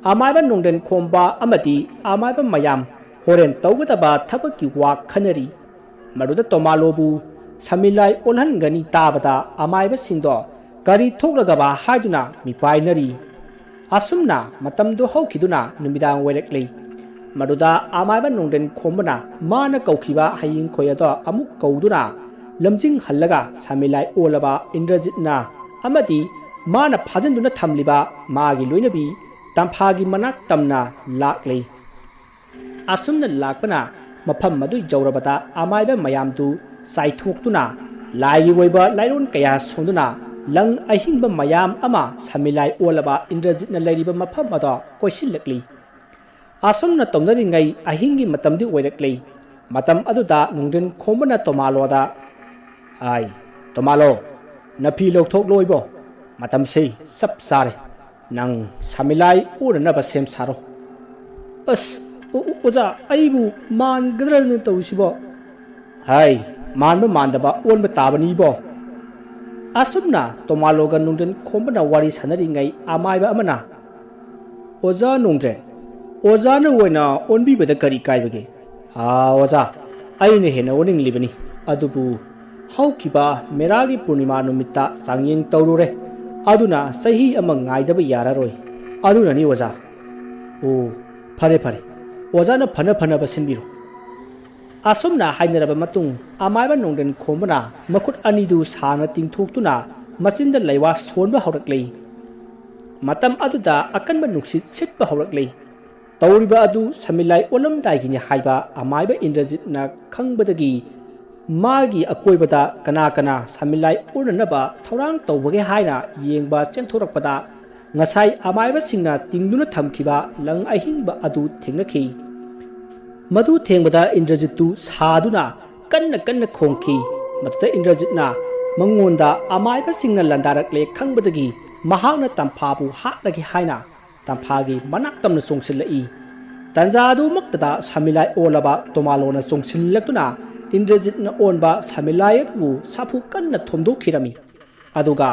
ꯑꯃꯥꯏꯕ ꯅꯣꯡꯗꯦꯟ ꯈꯣꯝꯕ ꯑꯃꯗꯤ ꯑꯃꯥꯏꯕ ꯃꯌꯥꯝ ꯍꯣꯔꯦꯟ ꯇꯧꯒꯗꯕ ꯊꯕꯛꯀꯤ ꯋꯥ ꯈꯟꯅꯔꯤ꯫ ꯃꯗꯨꯗ ꯇꯣꯃꯥꯂꯣꯕꯨ ꯁꯃꯤꯂꯥꯏ ꯑꯣꯜꯍꯟꯒꯅꯤ ꯇꯥꯕꯗ ꯑꯃꯥꯏꯕꯁꯤꯡꯗꯣ ꯀꯔꯤ ꯊꯣꯛꯂꯒꯕ ꯍꯥꯏꯗꯨꯅ ꯃꯤꯄꯥꯏꯅꯔꯤ꯫ ꯑꯁꯨꯝꯅ ꯃꯇꯝꯗꯨ ꯍꯧꯈꯤꯗꯨꯅ ꯅꯨꯃꯤꯗꯥꯡ ꯑꯣꯏꯔꯛꯂꯤ꯫ ꯃꯗꯨꯗ ꯑꯃꯥꯏꯕ ꯅꯣꯡꯗ꯭ꯔꯦꯟ ꯈꯣꯝꯕꯅ ꯃꯥꯅ ꯀꯧꯈꯤꯕ ꯍꯌꯤꯡ ꯈꯣꯏ ꯑꯗꯣ ꯑꯃꯨꯛ ꯀꯧꯗꯨꯅ ꯂꯝꯖꯤꯡꯍꯜꯂꯒ ꯁꯃꯤꯂꯥꯏ ꯑꯣꯜꯂꯕ ꯏꯟꯗ꯭ꯔꯖꯤꯠꯅ ꯑꯃꯗꯤ ꯃꯥꯅ ꯐꯥꯖꯤꯟꯗꯨꯅ ꯊꯝꯂꯤꯕ ꯃꯥꯒꯤ ꯂꯣꯏꯅꯕꯤ ꯇꯝꯐꯥꯒꯤ ꯃꯅꯥꯛ ꯇꯝꯅ ꯂꯥꯛꯂꯤ꯫ ꯑꯁꯨꯝꯅ ꯂꯥꯛꯄꯅ ꯃꯐꯝ ꯑꯗꯨ ꯌꯧꯔꯕꯗ ꯑꯃꯥꯏꯕ ꯃꯌꯥꯝꯗꯨ ꯆꯥꯏꯊꯣꯛꯇꯨꯅ ꯂꯥꯏꯒꯤ ꯑꯣꯏꯕ ꯂꯥꯏꯔꯣꯟ ꯀꯌꯥ ꯁꯣꯟꯗꯨꯅ ꯂꯪ ꯑꯍꯤꯡꯕ ꯃꯌꯥꯝ ꯑꯃ ꯁꯃꯤꯂꯥꯏ ꯑꯣꯜꯂꯕ ꯏꯟꯗ꯭ꯔꯖꯤꯠꯅ ꯂꯩꯔꯤꯕ ꯃꯐꯝ ꯑꯗꯣ ꯀꯣꯏꯁꯤꯜꯂꯛꯂꯤ꯫ ꯑꯁꯨꯝꯅ ꯇꯧꯅꯔꯤꯉꯩ ꯑꯍꯤꯡꯒꯤ ꯃꯇꯝꯗꯤ ꯑꯣꯏꯔꯛꯂꯤ꯫ ꯃꯇꯝ ꯑꯗꯨꯗ ꯅꯨꯡꯗ꯭ꯔꯤꯟ ꯈꯣꯝꯕꯅ ꯇꯣꯃꯥꯂꯣꯗ, "ꯑꯥꯏ, ꯇꯣꯃꯥꯂꯣ, ꯅꯐꯤ ꯂꯧꯊꯣꯛꯂꯣꯏꯕꯣ? ꯃꯇꯝꯁꯤ ꯆꯞ ꯆꯥꯔꯦ꯫ ꯅꯪ ꯁꯃꯤꯂꯥꯏ ꯑꯣꯟꯅꯅꯕ ꯁꯦꯝ ꯁꯥꯔꯣ꯫" "ꯑꯁ, ꯑꯣ-, ꯑꯣ-, ꯑꯣꯖꯥ, ꯑꯩꯕꯨ ꯃꯥꯟꯒꯗ꯭ꯔꯅ ꯇꯧꯔꯤꯁꯤꯕꯣ?" "ꯍꯥꯏ, ꯃꯥꯟꯕ ꯃꯥꯟꯗꯕ ꯑꯣꯟꯕ ꯇꯥꯕꯅꯤꯕꯣ꯫" ꯑꯁꯨꯝꯅ ꯇꯣꯃꯥꯂꯣꯒ ꯅꯨꯡꯗ꯭ꯔꯤꯟ ꯈꯣꯝꯕꯅ ꯋꯥꯔꯤ ꯁꯥꯟꯅꯔꯤꯉꯩ ꯑꯃꯥꯏꯕ ꯑꯃꯅ, "ꯑꯣꯖꯥ ꯅꯣꯡꯗ꯭ꯔꯦꯟ, ꯑꯣꯖꯥꯅ ꯑꯣꯏꯅ ꯑꯣꯟꯕꯤꯕꯗ ꯀꯔꯤ ꯀꯥꯏꯕꯒꯦ?" "ꯑꯥ, ꯑꯣꯖꯥ, ꯑꯩꯅ ꯍꯦꯟꯅ ꯑꯣꯟꯅꯤꯡꯂꯤꯕꯅꯤ꯫ ꯑꯗꯨꯕꯨ ꯍꯧꯈꯤꯕ ꯃꯦꯔꯥꯒꯤ ꯄꯨꯔꯅꯤꯃꯥ ꯅꯨꯃꯤꯠꯇ ꯆꯥꯡꯌꯦꯡ ꯇꯧꯔꯨꯔꯦ꯫ ꯑꯗꯨꯅ ꯆꯍꯤ ꯑꯃ ꯉꯥꯏꯗꯕ ꯌꯥꯔꯔꯣꯏ꯫ ꯑꯗꯨꯅꯅꯤ, ꯑꯣꯖꯥ꯫" "ꯑꯣ, ꯐꯔꯦ, ꯐꯔꯦ꯫ ꯑꯣꯖꯥꯅ ꯐꯅ ꯐꯅꯕ ꯁꯤꯟꯕꯤꯔꯣ꯫" ꯑꯁꯨꯝꯅ ꯍꯥꯏꯅꯔꯕ ꯃꯇꯨꯡ, ꯑꯃꯥꯏꯕ ꯅꯣꯡꯗ꯭ꯔꯦꯟ ꯈꯣꯝꯕꯅ ꯃꯈꯨꯠ ꯑꯅꯤꯗꯨ ꯁꯥꯡꯅ ꯇꯤꯡꯊꯣꯛꯇꯨꯅ ꯃꯆꯤꯟꯗ ꯂꯩꯋꯥ ꯁꯣꯟꯕ ꯍꯧꯔꯛꯂꯤ꯫ ꯃꯇꯝ ꯑꯗꯨꯗ ꯑꯀꯟꯕ ꯅꯨꯡꯁꯤꯠ ꯁꯤꯠꯄ ꯍꯧꯔꯛꯂꯤ꯫ ꯇꯧꯔꯤꯕ ꯑꯗꯨ ꯁꯃꯤꯂꯥꯏ ꯑꯣꯜꯂꯝꯗꯥꯏꯒꯤꯅꯤ ꯍꯥꯏꯕ ꯑꯃꯥꯏꯕ ꯏꯟꯗ꯭ꯔꯖꯤꯠꯅ ꯈꯪꯕꯗꯒꯤ ꯃꯥꯒꯤ ꯑꯀꯣꯏꯕꯗ ꯀꯅꯥ ꯀꯅꯥ ꯁꯃꯤꯂꯥꯏ ꯑꯣꯟꯅꯅꯕ ꯊꯧꯔꯥꯡ ꯇꯧꯕꯒꯦ ꯍꯥꯏꯅ ꯌꯦꯡꯕ ꯆꯦꯟꯊꯣꯔꯛꯄꯗ, ꯉꯁꯥꯏ ꯑꯃꯥꯏꯕꯁꯤꯡꯅ ꯇꯤꯡꯗꯨꯅ ꯊꯝꯈꯤꯕ ꯂꯪ ꯑꯍꯤꯡꯕ ꯑꯗꯨ ꯊꯦꯡꯅꯈꯤ꯫ ꯃꯗꯨ ꯊꯦꯡꯕꯗ ꯏꯟꯗ꯭ꯔꯖꯤꯠꯇꯨ ꯁꯥꯗꯨꯅ ꯀꯟꯅ ꯀꯟꯅ ꯈꯣꯡꯈꯤ꯫ ꯃꯗꯨꯗ ꯏꯟꯗ꯭ꯔꯖꯤꯠꯅ ꯃꯉꯣꯟꯗ ꯑꯃꯥꯏꯕꯁꯤꯡꯅ ꯂꯥꯟꯗꯥꯔꯛꯂꯦ ꯈꯪꯕꯗꯒꯤ ꯃꯍꯥꯛꯅ ꯇꯝꯐꯥꯕꯨ ꯍꯥꯠꯂꯒꯦ ꯍꯥꯏꯅ ꯇꯝꯐꯥꯒꯤ ꯃꯅꯥꯛ ꯇꯝꯅ ꯆꯣꯡꯁꯤꯜꯂꯛꯏ꯫ ꯇꯟꯖꯥ ꯑꯗꯨꯃꯛꯇꯗ ꯁꯃꯤꯂꯥꯏ ꯑꯣꯜꯂꯕ ꯇꯣꯃꯥꯂꯣꯅ ꯆꯣꯡꯁꯤꯜꯂꯛꯇꯨꯅ ꯏꯟꯗ꯭ꯔꯖꯤꯠꯅ ꯑꯣꯟꯕ ꯁꯃꯤꯂꯥꯏ ꯑꯗꯨꯕꯨ ꯁꯥꯐꯨ ꯀꯟꯅ ꯊꯣꯝꯗꯣꯛꯈꯤꯔꯝꯃꯤ꯫ ꯑꯗꯨꯒ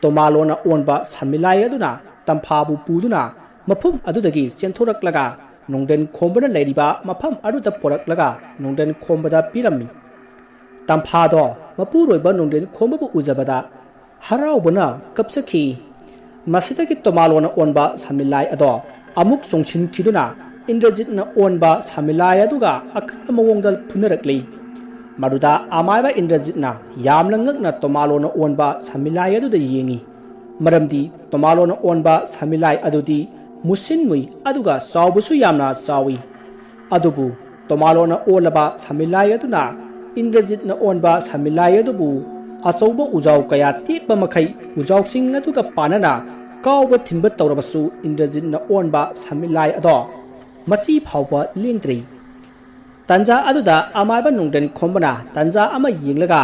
ꯇꯣꯃꯥꯂꯣꯅ ꯑꯣꯟꯕ ꯁꯃꯤꯂꯥꯏ ꯑꯗꯨꯅ ꯇꯝꯐꯥꯕꯨ ꯄꯨꯗꯨꯅ ꯃꯐꯝ ꯑꯗꯨꯗꯒꯤ ꯆꯦꯟꯊꯣꯔꯛꯂꯒ ꯅꯣꯡꯗ꯭ꯔꯦꯟ ꯈꯣꯝꯕꯅ ꯂꯩꯔꯤꯕ ꯃꯐꯝ ꯑꯗꯨꯗ ꯄꯣꯔꯛꯂꯒ ꯅꯣꯡꯗ꯭ꯔꯦꯟ ꯈꯣꯝꯕꯗ ꯄꯤꯔꯝꯃꯤ꯫ ꯇꯝꯐꯥꯗꯣ ꯃꯄꯨꯔꯣꯏꯕ ꯅꯣꯡꯗ꯭ꯔꯦꯟ ꯈꯣꯝꯕꯕꯨ ꯎꯖꯕꯗ ꯍꯔꯥꯎꯕꯅ ꯀꯞꯆꯈꯤ꯫ ꯃꯁꯤꯗꯒꯤ ꯇꯣꯃꯥꯂꯣꯅ ꯑꯣꯟꯕ ꯁꯥꯃꯤꯂꯥꯏ ꯑꯗꯣ ꯑꯃꯨꯛ ꯆꯣꯡꯁꯤꯟꯈꯤꯗꯨꯅ ꯏꯟꯗ꯭ꯔꯖꯤꯠꯅ ꯑꯣꯟꯕ ꯁꯥꯃꯤꯂꯥꯏ ꯑꯗꯨꯒ ꯑꯀꯟꯕ ꯃꯑꯣꯡꯗ ꯐꯨꯅꯔꯛꯂꯤ꯫ ꯃꯗꯨꯗ ꯑꯃꯥꯏꯕ ꯏꯟꯗ꯭ꯔꯖꯤꯠꯅ ꯌꯥꯝꯅ ꯉꯛꯅ ꯇꯣꯃꯥꯂꯣꯅ ꯑꯣꯟꯕ ꯁꯥꯃꯤꯂꯥꯏ ꯑꯗꯨꯗ ꯌꯦꯡꯉꯤ꯫ ꯃꯔꯝꯗꯤ ꯇꯣꯃꯥꯂꯣꯅ ꯑꯣꯟꯕ ꯁꯥꯃꯤꯂꯥꯏ ꯑꯗꯨꯗꯤ ꯃꯨꯁꯤꯟ ꯃꯨꯏ ꯑꯗꯨꯒ ꯆꯥꯎꯕꯁꯨ ꯌꯥꯝꯅ ꯆꯥꯎꯏ꯫ ꯑꯗꯨꯕꯨ ꯇꯣꯃꯥꯂꯣꯅ ꯑꯣꯜꯂꯕ ꯁꯥꯃꯤꯂꯥꯏ ꯑꯗꯨꯅ ꯏꯟꯗ꯭ꯔꯖꯤꯠꯅ ꯑꯣꯟꯕ ꯁꯥꯃꯤꯂꯥꯏ ꯑꯗꯨꯕꯨ ꯑꯆꯧꯕ ꯎꯖꯥꯎ ꯀꯌꯥ ꯇꯦꯛꯄ ꯃꯈꯩ ꯎꯖꯥꯎꯁꯤꯡ ꯑꯗꯨꯒ ꯄꯥꯟꯅꯅ ꯀꯥꯎꯕ ꯊꯤꯟꯕ ꯇꯧꯔꯕꯁꯨ ꯏꯟꯗ꯭ꯔꯖꯤꯠꯅ ꯑꯣꯟꯕ ꯁꯥꯃꯤꯂꯥꯏ ꯑꯗꯣ ꯃꯆꯤ ꯐꯥꯎꯕ ꯂꯦꯡꯗ꯭ꯔꯤ꯫ ꯇꯟꯖꯥ ꯑꯗꯨꯗ ꯑꯃꯥꯏꯕ ꯅꯣꯡꯗ꯭ꯔꯦꯟ ꯈꯣꯝꯕꯅ ꯇꯟꯖꯥ ꯑꯃ ꯌꯦꯡꯂꯒ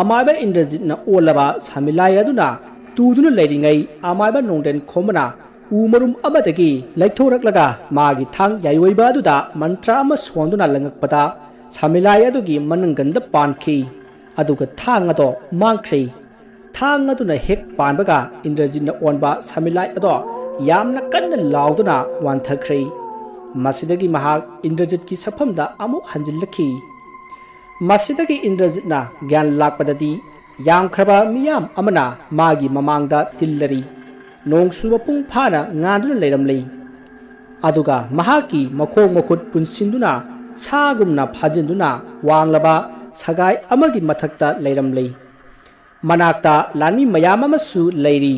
ꯑꯃꯥꯏꯕ ꯏꯟꯗ꯭ꯔꯖꯤꯠꯅ ꯑꯣꯜꯂꯕ ꯁꯥꯃꯤꯂꯥꯏ ꯑꯗꯨꯅ ꯇꯨꯗꯨꯅ ꯂꯩꯔꯤꯉꯩ ꯑꯃꯥꯏꯕ ꯅꯣꯡꯗ꯭ꯔꯦꯟ ꯈꯣꯝꯕꯅ ꯎ ꯃꯔꯨꯝ ꯑꯃꯗꯒꯤ ꯂꯩꯊꯣꯔꯛꯂꯒ ꯃꯥꯒꯤ ꯊꯥꯡ ꯌꯥꯏꯑꯣꯏꯕ ꯑꯗꯨꯗ ꯃꯟꯇ꯭ꯔ ꯑꯃ ꯁꯣꯟꯗꯨꯅ ꯂꯪꯉꯛꯄꯗ ꯁꯥꯃꯤꯂꯥꯏ ꯑꯗꯨꯒꯤ ꯃꯅꯪꯒꯟꯗ ꯄꯥꯟꯈꯤ꯫ ꯑꯗꯨꯒ ꯊꯥꯡ ꯑꯗꯣ ꯃꯥꯡꯈ꯭ꯔꯦ꯫ ꯊꯥꯡ ꯑꯗꯨꯅ ꯍꯦꯛ ꯄꯥꯟꯕꯒ ꯏꯟꯗ꯭ꯔꯖꯤꯠꯅ ꯑꯣꯟꯕ ꯁꯥꯃꯤꯂꯥꯏ ꯑꯗꯣ ꯌꯥꯝꯅ ꯀꯟꯅ ꯂꯥꯎꯗꯨꯅ ꯋꯥꯟꯊꯈ꯭ꯔꯦ꯫ ꯃꯁꯤꯗꯒꯤ ꯃꯍꯥꯛ ꯏꯟꯗ꯭ꯔꯖꯤꯠꯀꯤ ꯁꯛꯐꯝꯗ ꯑꯃꯨꯛ ꯍꯟꯖꯤꯜꯂꯛꯈꯤ꯫ ꯃꯁꯤꯗꯒꯤ ꯏꯟꯗ꯭ꯔꯖꯤꯠꯅ ꯒ꯭ꯌꯥꯟ ꯂꯥꯛꯄꯗꯗꯤ ꯌꯥꯝꯈ꯭ꯔꯕ ꯃꯤꯌꯥꯝ ꯑꯃꯅ ꯃꯥꯒꯤ ꯃꯃꯥꯡꯗ ꯇꯤꯜꯂꯔꯤ꯫ ꯅꯣꯡ ꯆꯨꯕ ꯄꯨꯡ ꯐꯥꯅ ꯉꯥꯟꯗꯨꯅ ꯂꯩꯔꯝꯂꯤ꯫ ꯑꯗꯨꯒ ꯃꯍꯥꯛꯀꯤ ꯃꯈꯣꯡ ꯃꯈꯨꯠ ꯄꯨꯟꯁꯤꯟꯗꯨꯅ ꯁꯥꯒꯨꯝꯅ ꯐꯥꯖꯤꯟꯗꯨꯅ ꯋꯥꯡꯂꯕ ꯁꯒꯥꯏ ꯑꯃꯒꯤ ꯃꯊꯛꯇ ꯂꯩꯔꯝꯂꯤ꯫ ꯃꯅꯥꯛꯇ ꯂꯥꯟꯃꯤ ꯃꯌꯥꯝ ꯑꯃꯁꯨ ꯂꯩꯔꯤ꯫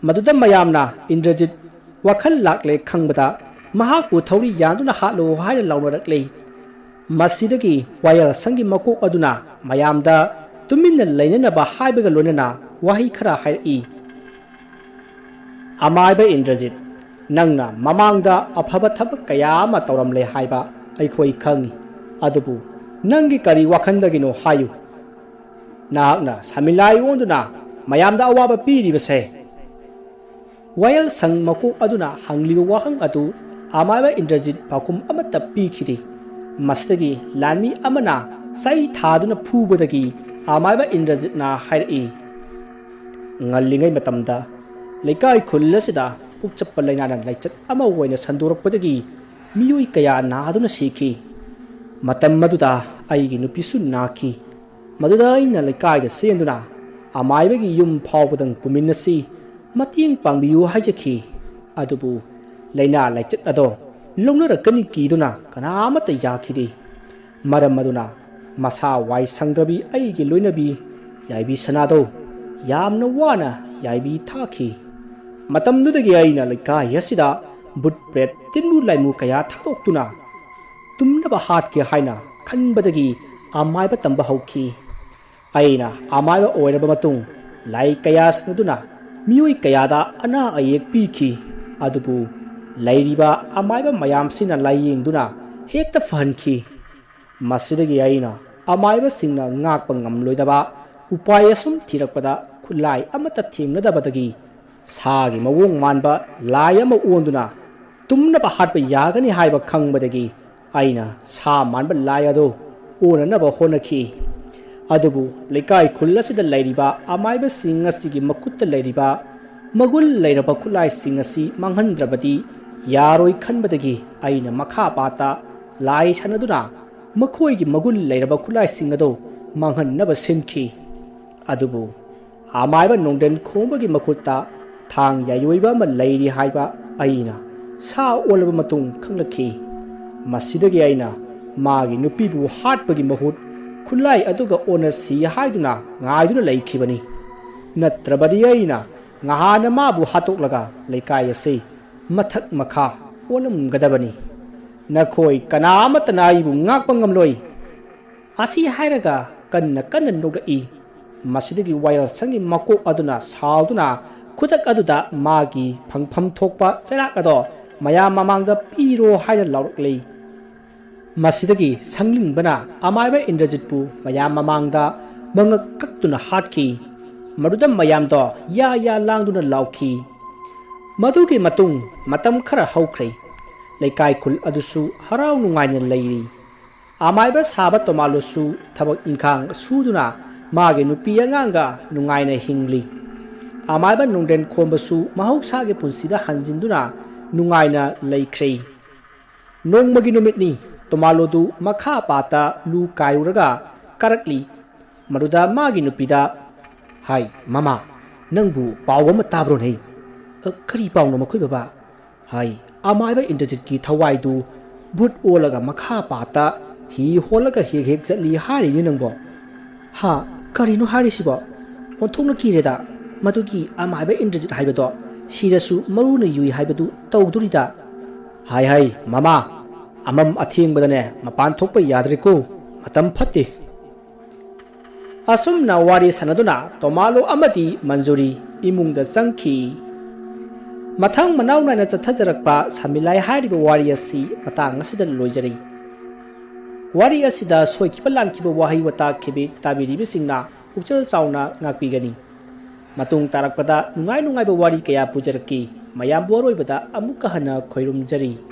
ꯃꯗꯨꯗ ꯃꯌꯥꯝꯅ ꯏꯟꯗ꯭ꯔꯖꯤꯠ ꯋꯥꯈꯜ ꯂꯥꯛꯂꯦ ꯈꯪꯕꯗ ꯃꯍꯥꯛꯄꯨ ꯊꯧꯔꯤ ꯌꯥꯟꯗꯨꯅ ꯍꯥꯠꯂꯨ ꯍꯥꯏꯅ ꯂꯥꯎꯅꯔꯛꯂꯤ꯫ ꯃꯁꯤꯗꯒꯤ ꯋꯥꯌꯦꯜ ꯁꯪꯒꯤ ꯃꯀꯣꯛ ꯑꯗꯨꯅ ꯃꯌꯥꯝꯗ ꯇꯨꯃꯤꯟꯅ ꯂꯩꯅꯅꯕ ꯍꯥꯏꯕꯒ ꯂꯣꯏꯅꯅ ꯋꯥꯍꯩ ꯈꯔ ꯍꯥꯏꯔꯛꯏ꯫ "ꯑꯃꯥꯏꯕ ꯏꯟꯗ꯭ꯔꯖꯤꯠ, ꯅꯪꯅ ꯃꯃꯥꯡꯗ ꯑꯐꯕ ꯊꯕꯛ ꯀꯌꯥ ꯑꯃ ꯇꯧꯔꯝꯂꯦ ꯍꯥꯏꯕ ꯑꯩꯈꯣꯏ ꯈꯪꯏ꯫ ꯑꯗꯨꯕꯨ ꯅꯪꯒꯤ ꯀꯔꯤ ꯋꯥꯈꯜꯗꯒꯤꯅꯣ ꯍꯥꯏꯌꯨ꯫ ꯅꯍꯥꯛꯅ ꯁꯥꯃꯤꯂꯥꯏ ꯑꯣꯟꯗꯨꯅ ꯃꯌꯥꯝꯗ ꯑꯋꯥꯕ ꯄꯤꯔꯤꯕꯁꯦ?" ꯋꯥꯌꯦꯜ ꯁꯪ ꯃꯀꯣꯛ ꯑꯗꯨꯅ ꯍꯪꯂꯤꯕ ꯋꯥꯍꯪ ꯑꯗꯨ ꯑꯃꯥꯏꯕ ꯏꯟꯗ꯭ꯔꯖꯤꯠ ꯄꯥꯎꯈꯨꯝ ꯑꯃꯠꯇ ꯄꯤꯈꯤꯗꯦ꯫ ꯃꯁꯤꯗꯒꯤ ꯂꯥꯟꯃꯤ ꯑꯃꯅ ꯆꯩ ꯊꯥꯗꯨꯅ ꯐꯨꯕꯗꯒꯤ ꯑꯃꯥꯏꯕ ꯏꯟꯗ꯭ꯔꯖꯤꯠꯅ ꯍꯥꯏꯔꯛꯏ, "ꯉꯜꯂꯤꯉꯩ ꯃꯇꯝꯗ ꯂꯩꯀꯥꯏ ꯈꯨꯜ ꯑꯁꯤꯗ ꯄꯨꯛꯆꯞꯄ ꯂꯥꯏꯅꯥꯅ ꯂꯥꯏꯆꯠ ꯑꯃ ꯑꯣꯏꯅ ꯁꯟꯗꯣꯔꯛꯄꯗꯒꯤ ꯃꯤꯑꯣꯏ ꯀꯌꯥ ꯅꯥꯗꯨꯅ ꯁꯤꯈꯤ꯫ ꯃꯇꯝ ꯑꯗꯨꯗ ꯑꯩꯒꯤ ꯅꯨꯄꯤꯁꯨ ꯅꯥꯈꯤ꯫ ꯃꯗꯨꯗ ꯑꯩꯅ ꯂꯩꯀꯥꯏꯗ ꯆꯦꯟꯗꯨꯅ ꯑꯃꯥꯏꯕꯒꯤ ꯌꯨꯝ ꯐꯥꯎꯕꯗꯪ ꯄꯨꯃꯤꯟꯅꯁꯤ, ꯃꯇꯦꯡ ꯄꯥꯡꯕꯤꯌꯨ ꯍꯥꯏꯖꯈꯤ꯫ ꯑꯗꯨꯕꯨ ꯂꯥꯏꯅꯥ ꯂꯥꯏꯆꯠ ꯑꯗꯣ ꯂꯧꯅꯔꯛꯀꯅꯤ ꯀꯤꯗꯨꯅ ꯀꯅꯥ ꯑꯃꯠꯇ ꯌꯥꯈꯤꯗꯦ꯫ ꯃꯔꯝ ꯑꯗꯨꯅ ꯃꯁꯥ ꯋꯥꯏ ꯁꯪꯗ꯭ꯔꯕꯤ ꯑꯩꯒꯤ ꯂꯣꯏꯅꯕꯤ ꯌꯥꯏꯕꯤ ꯁꯅꯥꯗꯣ ꯌꯥꯝꯅ ꯋꯥꯅ ꯌꯥꯏꯕꯤ ꯊꯥꯈꯤ꯫ ꯃꯇꯝꯗꯨꯗꯒꯤ ꯑꯩꯅ ꯂꯩꯀꯥꯏ ꯑꯁꯤꯗ ꯕꯨꯠ ꯄ꯭ꯔꯦꯠ ꯇꯤꯟꯕꯨ ꯂꯥꯏꯃꯨ ꯀꯌꯥ ꯊꯥꯗꯣꯛꯇꯨꯅ ꯇꯨꯝꯅꯕ ꯍꯥꯠꯀꯦ ꯍꯥꯏꯅ ꯈꯟꯕꯗꯒꯤ ꯑꯃꯥꯏꯕ ꯇꯝꯕ ꯍꯧꯈꯤ꯫ ꯑꯩꯅ ꯑꯃꯥꯏꯕ ꯑꯣꯏꯔꯕ ꯃꯇꯨꯡ ꯂꯥꯏ ꯀꯌꯥ ꯁꯥꯟꯅꯗꯨꯅ ꯃꯤꯑꯣꯏ ꯀꯌꯥꯗ ꯑꯅꯥ ꯑꯌꯦꯛ ꯄꯤꯈꯤ꯫ ꯑꯗꯨꯕꯨ ꯂꯩꯔꯤꯕ ꯑꯃꯥꯏꯕ ꯃꯌꯥꯝꯁꯤꯅ ꯂꯥꯏꯌꯦꯡꯗꯨꯅ ꯍꯦꯛꯇ ꯐꯍꯟꯈꯤ꯫ ꯃꯁꯤꯗꯒꯤ ꯑꯩꯅ ꯑꯃꯥꯏꯕꯁꯤꯡꯅ ꯉꯥꯛꯄ ꯉꯝꯂꯣꯏꯗꯕ ꯎꯄꯥꯏ ꯑꯁꯨꯝ ꯊꯤꯔꯛꯄꯗ ꯈꯨꯠꯂꯥꯏ ꯑꯃꯠꯇ ꯊꯦꯡꯅꯗꯕꯗꯒꯤ ꯁꯥꯒꯤ ꯃꯑꯣꯡ ꯃꯥꯟꯕ ꯂꯥꯏ ꯑꯃ ꯑꯣꯟꯗꯨꯅ ꯇꯨꯝꯅꯕ ꯍꯥꯠꯄ ꯌꯥꯒꯅꯤ ꯍꯥꯏꯕ ꯈꯪꯕꯗꯒꯤ ꯑꯩꯅ ꯁꯥ ꯃꯥꯟꯕ ꯂꯥꯏ ꯑꯗꯨ ꯑꯣꯟꯅꯅꯕ ꯍꯣꯠꯅꯈꯤ꯫ ꯑꯗꯨꯕꯨ ꯂꯩꯀꯥꯏ ꯈꯨꯜ ꯑꯁꯤꯗ ꯂꯩꯔꯤꯕ ꯑꯃꯥꯏꯕꯁꯤꯡ ꯑꯁꯤꯒꯤ ꯃꯈꯨꯠꯇ ꯂꯩꯔꯤꯕ ꯃꯒꯨꯟ ꯂꯩꯔꯕ ꯈꯨꯠꯂꯥꯏꯁꯤꯡ ꯑꯁꯤ ꯃꯥꯡꯍꯟꯗ꯭ꯔꯕꯗꯤ ꯌꯥꯔꯣꯏ ꯈꯟꯕꯗꯒꯤ ꯑꯩꯅ ꯃꯈꯥ ꯄꯥꯠꯇ ꯂꯥꯏ ꯁꯥꯟꯅꯗꯨꯅ ꯃꯈꯣꯏꯒꯤ ꯃꯒꯨꯟ ꯂꯩꯔꯕ ꯈꯨꯠꯂꯥꯏꯁꯤꯡ ꯑꯗꯨ ꯃꯥꯡꯍꯟꯅꯕ ꯁꯤꯟꯈꯤ꯫ ꯑꯗꯨꯕꯨ ꯑꯃꯥꯏꯕ ꯅꯣꯡꯗꯦꯟ ꯈꯣꯡꯕꯒꯤ ꯃꯈꯨꯠꯇ ꯊꯥꯡ ꯌꯥꯏꯑꯣꯏꯕ ꯑꯃ ꯂꯩꯔꯤ ꯍꯥꯏꯕ ꯑꯩꯅ ꯁꯥ ꯑꯣꯜꯂꯕ ꯃꯇꯨꯡ ꯈꯪꯂꯛꯈꯤ꯫ ꯃꯁꯤꯗꯒꯤ ꯑꯩꯅ ꯃꯥꯒꯤ ꯅꯨꯄꯤꯕꯨ ꯍꯥꯠꯄꯒꯤ ꯃꯍꯨꯠ ꯈꯨꯠꯂꯥꯏ ꯑꯗꯨꯒ ꯑꯣꯟꯅꯁꯤ ꯍꯥꯏꯗꯨꯅ ꯉꯥꯏꯗꯨꯅ ꯂꯩꯈꯤꯕꯅꯤ꯫ ꯅꯠꯇ꯭ꯔꯕꯗꯤ ꯑꯩꯅ ꯉꯍꯥꯟꯅ ꯃꯥꯕꯨ ꯍꯥꯠꯇꯣꯛꯂꯒ ꯂꯩꯀꯥꯏ ꯑꯁꯤ ꯃꯊꯛ ꯃꯈꯥ ꯑꯣꯜꯂꯝꯒꯗꯕꯅꯤ꯫ ꯅꯈꯣꯏ ꯀꯅꯥ ꯑꯃꯠꯇꯅ ꯑꯩꯕꯨ ꯉꯥꯛꯄ ꯉꯝꯂꯣꯏ꯫ ꯑꯁꯤ ꯍꯥꯏꯔꯒ ꯀꯟꯅ ꯀꯟꯅ ꯅꯣꯛꯂꯛꯏ꯫ ꯃꯁꯤꯗꯒꯤ ꯋꯥꯌꯦꯜꯁꯪꯒꯤ ꯃꯀꯣꯛ ꯑꯗꯨꯅ ꯁꯥꯎꯗꯨꯅ ꯈꯨꯗꯛ ꯑꯗꯨꯗ ꯃꯥꯒꯤ ꯐꯪꯐꯝ ꯊꯣꯛꯄ ꯆꯩꯔꯥꯛ ꯑꯗꯣ ꯃꯌꯥꯝ ꯃꯃꯥꯡꯗ ꯄꯤꯔꯣ ꯍꯥꯏꯅ ꯂꯥꯎꯔꯛꯂꯤ꯫ ꯃꯁꯤꯗꯒꯤ ꯁꯪꯂꯤꯡꯕꯅ ꯑꯃꯥꯏꯕ ꯏꯟꯗ꯭ꯔꯖꯤꯠꯄꯨ ꯃꯌꯥꯝ ꯃꯃꯥꯡꯗ ꯃꯉꯛ ꯀꯛꯇꯨꯅ ꯍꯥꯠꯈꯤ꯫ ꯃꯗꯨꯗ ꯃꯌꯥꯝꯗꯣ ꯌꯥ ꯌꯥ ꯂꯥꯡꯗꯨꯅ ꯂꯥꯎꯈꯤ꯫ ꯃꯗꯨꯒꯤ ꯃꯇꯨꯡ ꯃꯇꯝ ꯈꯔ ꯍꯧꯈ꯭ꯔꯦ꯫ ꯂꯩꯀꯥꯏ ꯈꯨꯜ ꯑꯗꯨꯁꯨ ꯍꯔꯥꯎ ꯅꯨꯡꯉꯥꯏꯅ ꯂꯩꯔꯤ꯫ ꯑꯃꯥꯏꯕ ꯁꯥꯕ ꯇꯣꯃꯥꯂꯨꯁꯨ ꯊꯕꯛ ꯏꯪꯈꯥꯡ ꯁꯨꯗꯨꯅ ꯃꯥꯒꯤ ꯅꯨꯄꯤ ꯑꯉꯥꯡꯒ ꯅꯨꯡꯉꯥꯏꯅ ꯍꯤꯡꯂꯤ꯫ ꯑꯃꯥꯏꯕ ꯅꯨꯡꯗ꯭ꯔꯦꯟ ꯈꯣꯝꯕꯁꯨ ꯃꯍꯧꯁꯥꯒꯤ ꯄꯨꯟꯁꯤꯗ ꯍꯟꯖꯤꯟꯗꯨꯅ ꯅꯨꯡꯉꯥꯏꯅ ꯂꯩꯈ꯭ꯔꯦ꯫ ꯅꯣꯡꯃꯒꯤ ꯅꯨꯃꯤꯠꯅꯤ꯫ ꯇꯣꯃꯥꯂꯣꯗꯨ ꯃꯈꯥ ꯄꯥꯠꯇ ꯂꯨ ꯀꯥꯏꯔꯨꯔꯒ ꯀꯥꯔꯛꯂꯤ꯫ ꯃꯗꯨꯗ ꯃꯥꯒꯤ ꯅꯨꯄꯤꯗ, "ꯍꯥꯏ, ꯃꯃꯥ, ꯅꯪꯕꯨ ꯄꯥꯎ ꯑꯃ ꯇꯥꯕ꯭ꯔꯣꯅꯦ?" "ꯑ, ꯀꯔꯤ ꯄꯥꯎꯅꯣ ꯃꯈꯣꯏ ꯕꯕꯥ?" "ꯍꯥꯏ, ꯑꯃꯥꯏꯕ ꯏꯟꯗ꯭ꯔꯖꯤꯠꯀꯤ ꯊꯋꯥꯏꯗꯨ ꯚꯨꯠ ꯑꯣꯜꯂꯒ ꯃꯈꯥ ꯄꯥꯠꯇ ꯍꯤ ꯍꯣꯜꯂꯒ ꯍꯦꯛ ꯍꯦꯛ ꯆꯠꯂꯤ ꯍꯥꯏꯔꯤꯅꯦ ꯅꯪꯕꯣ?" "ꯍꯥ? ꯀꯔꯤꯅꯣ ꯍꯥꯏꯔꯤꯁꯤꯕꯣ? ꯑꯣꯟꯊꯣꯛꯅ ꯀꯤꯔꯦꯗ꯫ ꯃꯗꯨꯒꯤ ꯑꯃꯥꯏꯕ ꯏꯟꯗ꯭ꯔꯖꯤꯠ ꯍꯥꯏꯕꯗꯣ ꯁꯤꯔꯁꯨ ꯃꯔꯨꯅ ꯌꯨꯏ ꯍꯥꯏꯕꯗꯨ ꯇꯧꯗꯣꯔꯤꯗ꯫" "ꯍꯥꯏ ꯍꯥꯏ, ꯃꯃꯥ, ꯑꯃꯝ ꯑꯊꯦꯡꯕꯗꯅꯦ ꯃꯄꯥꯟ ꯊꯣꯛꯄ ꯌꯥꯗ꯭ꯔꯦꯀꯣ꯫ ꯃꯇꯝ ꯐꯠꯇꯦ꯫" ꯑꯁꯨꯝꯅ ꯋꯥꯔꯤ ꯁꯥꯟꯅꯗꯨꯅ ꯇꯣꯃꯥꯂꯣ ꯑꯃꯗꯤ ꯃꯟꯖꯨꯔꯤ ꯏꯃꯨꯡꯗ ꯆꯪꯈꯤ꯫ ꯃꯊꯪ ꯃꯅꯥꯎ ꯅꯥꯏꯅ ꯆꯠꯊꯖꯔꯛꯄ ꯁꯥꯃꯤꯂꯥꯏ ꯍꯥꯏꯔꯤꯕ ꯋꯥꯔꯤ ꯑꯁꯤ ꯃꯇꯥꯡ ꯑꯁꯤꯗ ꯂꯣꯏꯖꯔꯤ꯫ ꯋꯥꯔꯤ ꯑꯁꯤꯗ ꯁꯣꯏꯈꯤꯕ ꯂꯥꯟꯈꯤꯕ ꯋꯥꯍꯩ ꯋꯥꯇꯥ ꯈꯦꯕꯦꯛ ꯇꯥꯕꯤꯔꯤꯕꯁꯤꯡꯅ ꯄꯨꯛꯆꯦꯜ ꯆꯥꯎꯅ ꯉꯥꯛꯄꯤꯒꯅꯤ꯫ ꯃꯇꯨꯡ ꯇꯥꯔꯛꯄꯗ ꯅꯨꯡꯉꯥꯏ ꯅꯨꯡꯉꯥꯏꯕ ꯋꯥꯔꯤ ꯀꯌꯥ ꯄꯨꯖꯔꯛꯀꯦ꯫ ꯃꯌꯥꯝꯕꯨ ꯑꯔꯣꯏꯕꯗ ꯑꯃꯨꯛꯀ ꯍꯟꯅ ꯈꯣꯏꯔꯨꯝꯖꯔꯤ꯫